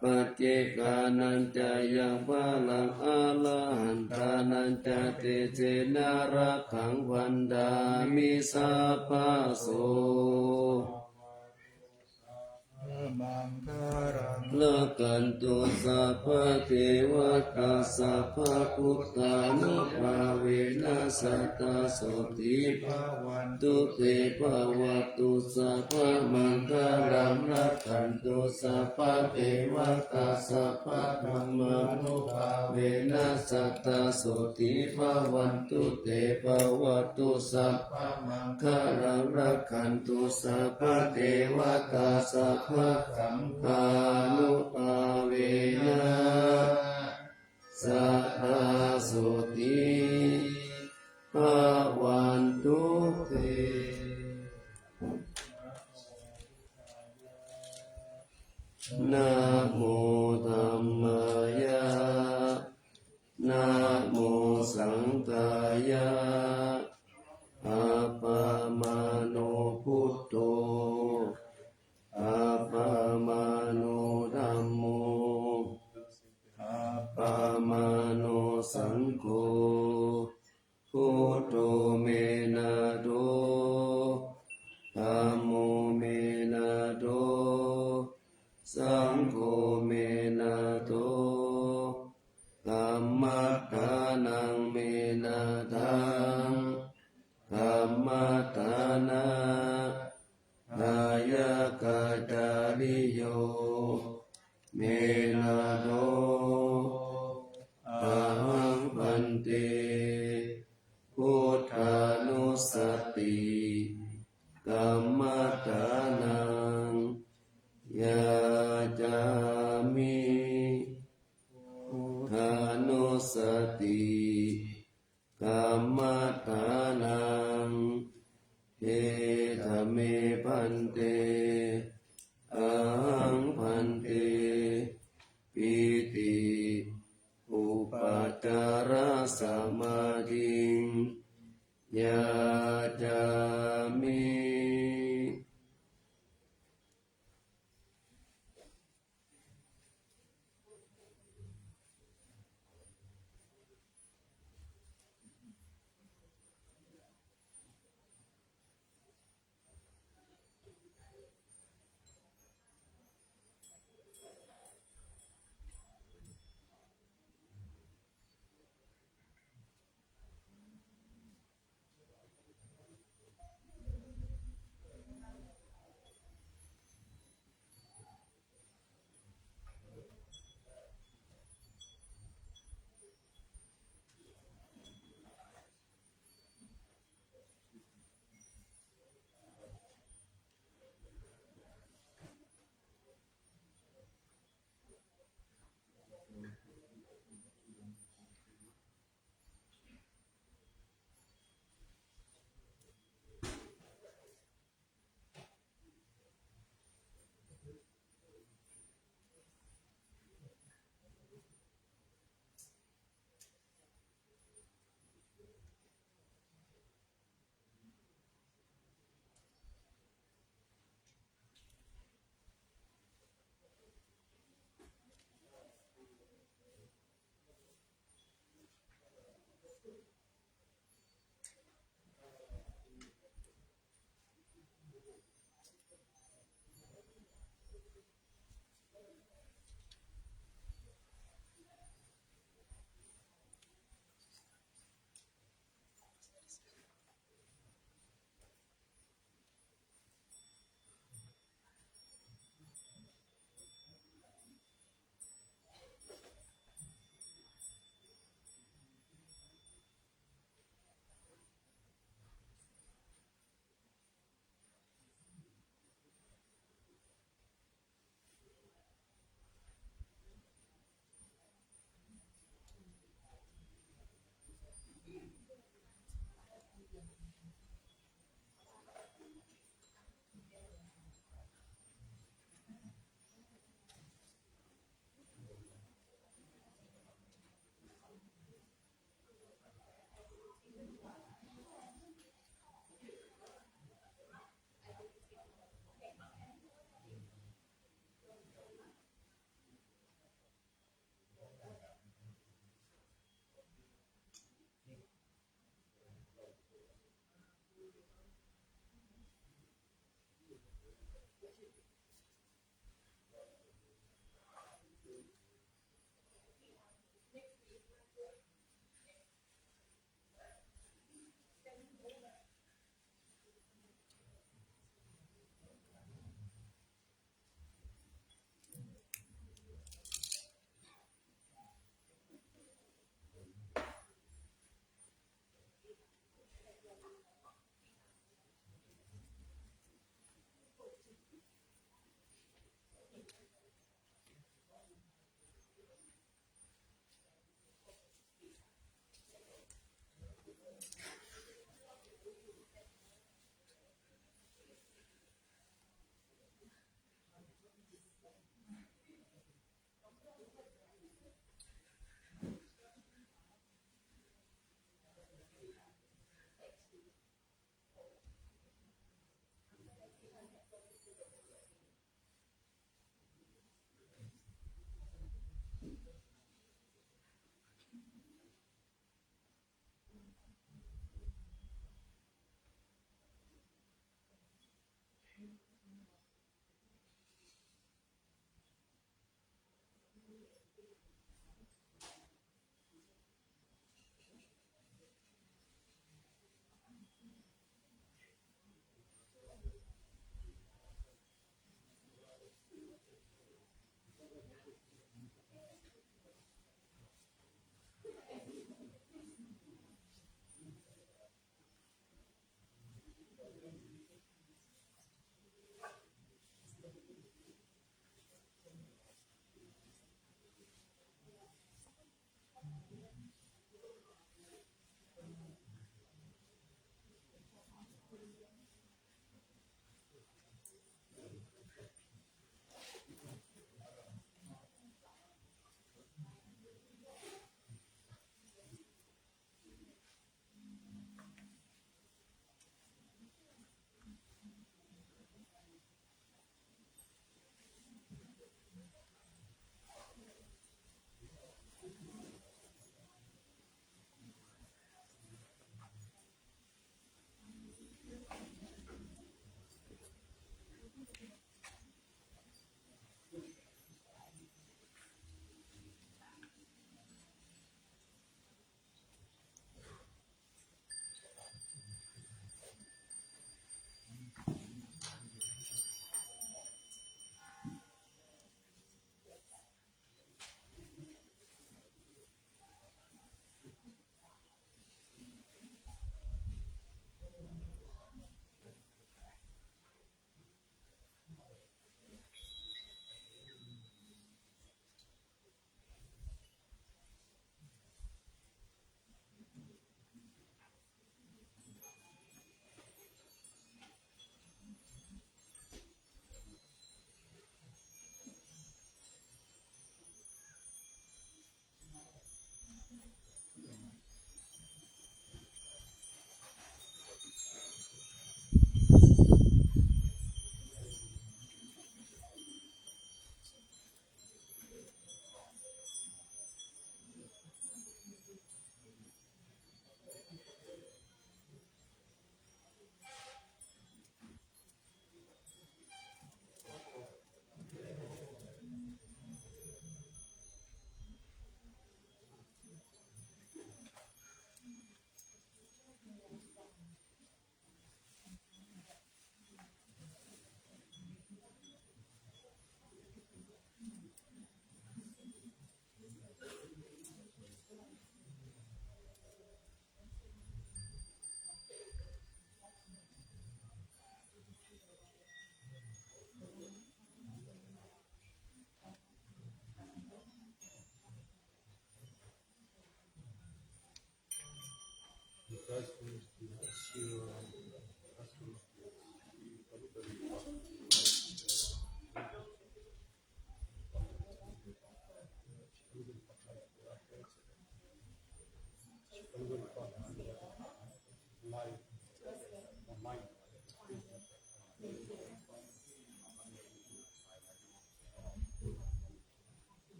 Paccekānañca yaṃ balaṃ arahantānañca tejena rakkhaṃ bandhāmi sabbaso. Rakkhantu sabbadevatā sabbabuddhānubhāvena sadā sotthī bhavantu te. Bhavatu sabbamaṅgalaṃ rakkhantu sabbadevatā sabbadhammānubhāvena sadā sotthī bhavantu te. Bhavatu sabbamaṅgalaṃ rakkhantu sabbadevatā sabbasaṅghānubhāvena sadā sotthī bhavantu te. Namo dhammāya. Namo saṅghāya. Appamāṇo buddho. Appamāṇo dhammo. Appamāṇo saṅgho. Buddh Buddhānussati kammaṭṭhānaṃ yācāmi. Buddhānussati kammaṭṭhānaṃ. Etha me bhante, ahaṃ bhante, pīti upācārasamādhiṃ yācāmi.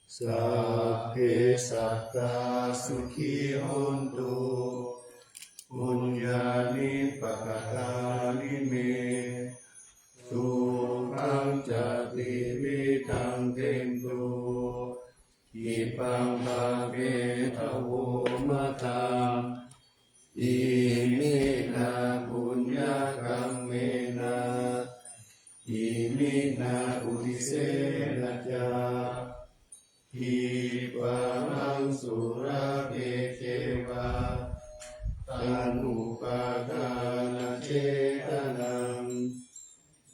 Sabbe sattā sukhī hontu, puññāni pakatāni me, sukhañca tividhaṃ dentu, khippaṃ pāpetha vomataṃ. Iminā puññakammena, iminā uddisena ca, khippāhaṃ sulabhe ceva, taṇhupādānachedanaṃ.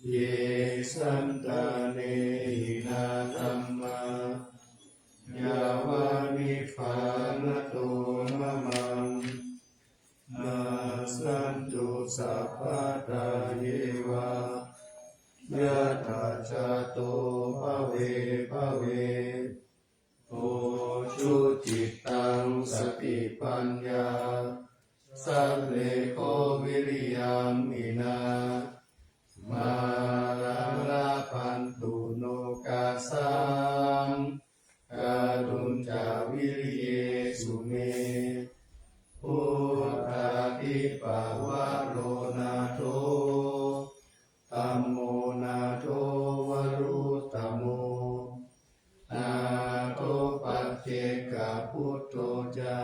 Ye santāne hinā dhammā, yāva nibbānato mamaṃ, nassantu sabbadā yeva, yattha jāto bhave bhave. Ujucittaṃ satipaññā, sallekho viriyamhinā, mārā labhantu nokāsaṃ, kātuñca viriyesu me. Buddhādhipavaro nātho, dhammo nātho varuttamo, nātho paccekabuddho ca,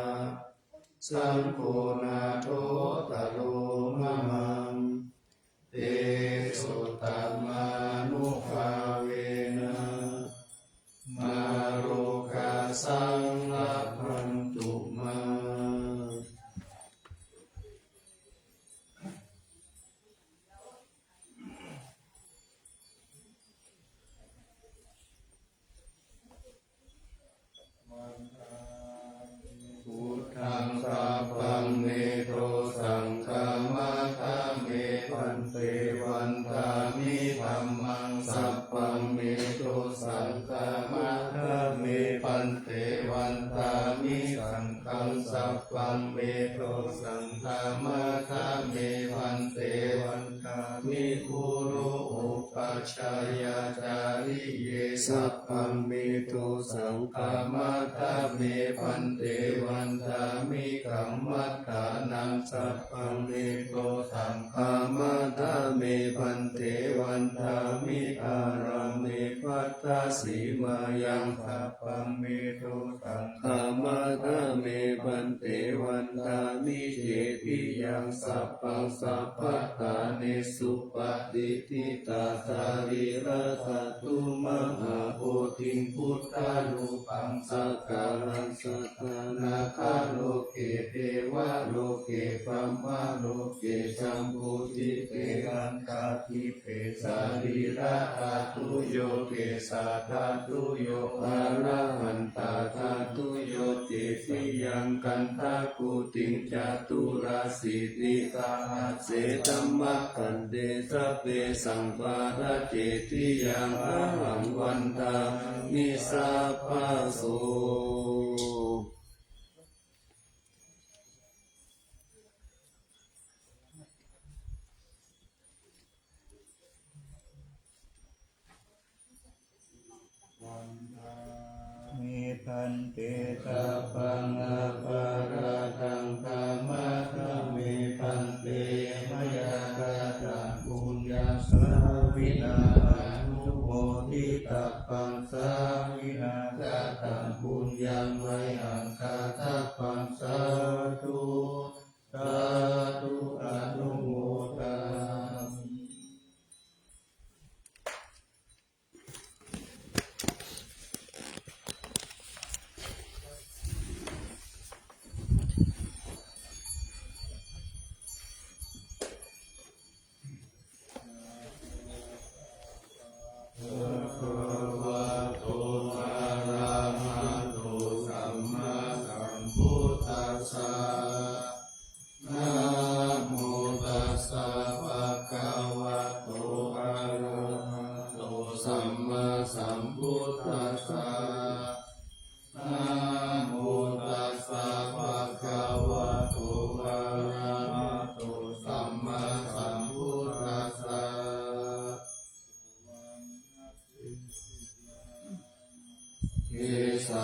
saṅgho nāthottaro mamaṃ. Tesottamānubhāvena, mārokāsaṃ labhantu mā. Buddhaṃ sabbaṃ me dosaṃ khamatha me bhante, vandāmi dhammaṃ sabbaṃ me dosaṃ khamatha me bhante, vandāmi saṅghaṃ sabbaṃ me dosaṃ khamatha me bhante, vandāmi guru upajjhāyācariye sabbaṃ me dosaṃ khamatha me bhante, vandāmi kammaṭṭhānaṃ sabbaṃ me dosaṃ khamatha me bhante, vandāmi ārāme bhaddasīmāyaṃ sabbaṃ me dosaṃ khamatha me bhante, vandāmi cetiyaṃ sabbaṃ sabbaṭṭhānesu patiṭṭhitā sarīradhātu mahābodhiṃ buddharūpaṃ sakkāraṃ satthā nāgaloke devaloke brahmaloke jambudīpe gandhadīpe sarīradhātuyo kesādhātuyo arahantādhātuyo cetiyaṃ gandhakuṭiṃ caturāsītisahasse dhammakkhandhe sabbesaṃ pādaccetiyaṃ ahaṃ vandāmi sabbaso. Vandāmi bhante sabbaṃ aparādhaṃ khamatha me bhante, mayā kataṃ puññaṃ sāminā anumoditabbaṃ, sāminā kataṃ puññaṃ mayhaṃ dātabbaṃ, sādhu sādhu anumodāmi. Bhagavato arahato sammāsambuddhassa. Namo tassa bhagavato arahato sammāsambuddhassa. Namo tassa bhagavato arahato sammāsambuddhassa. Vīsā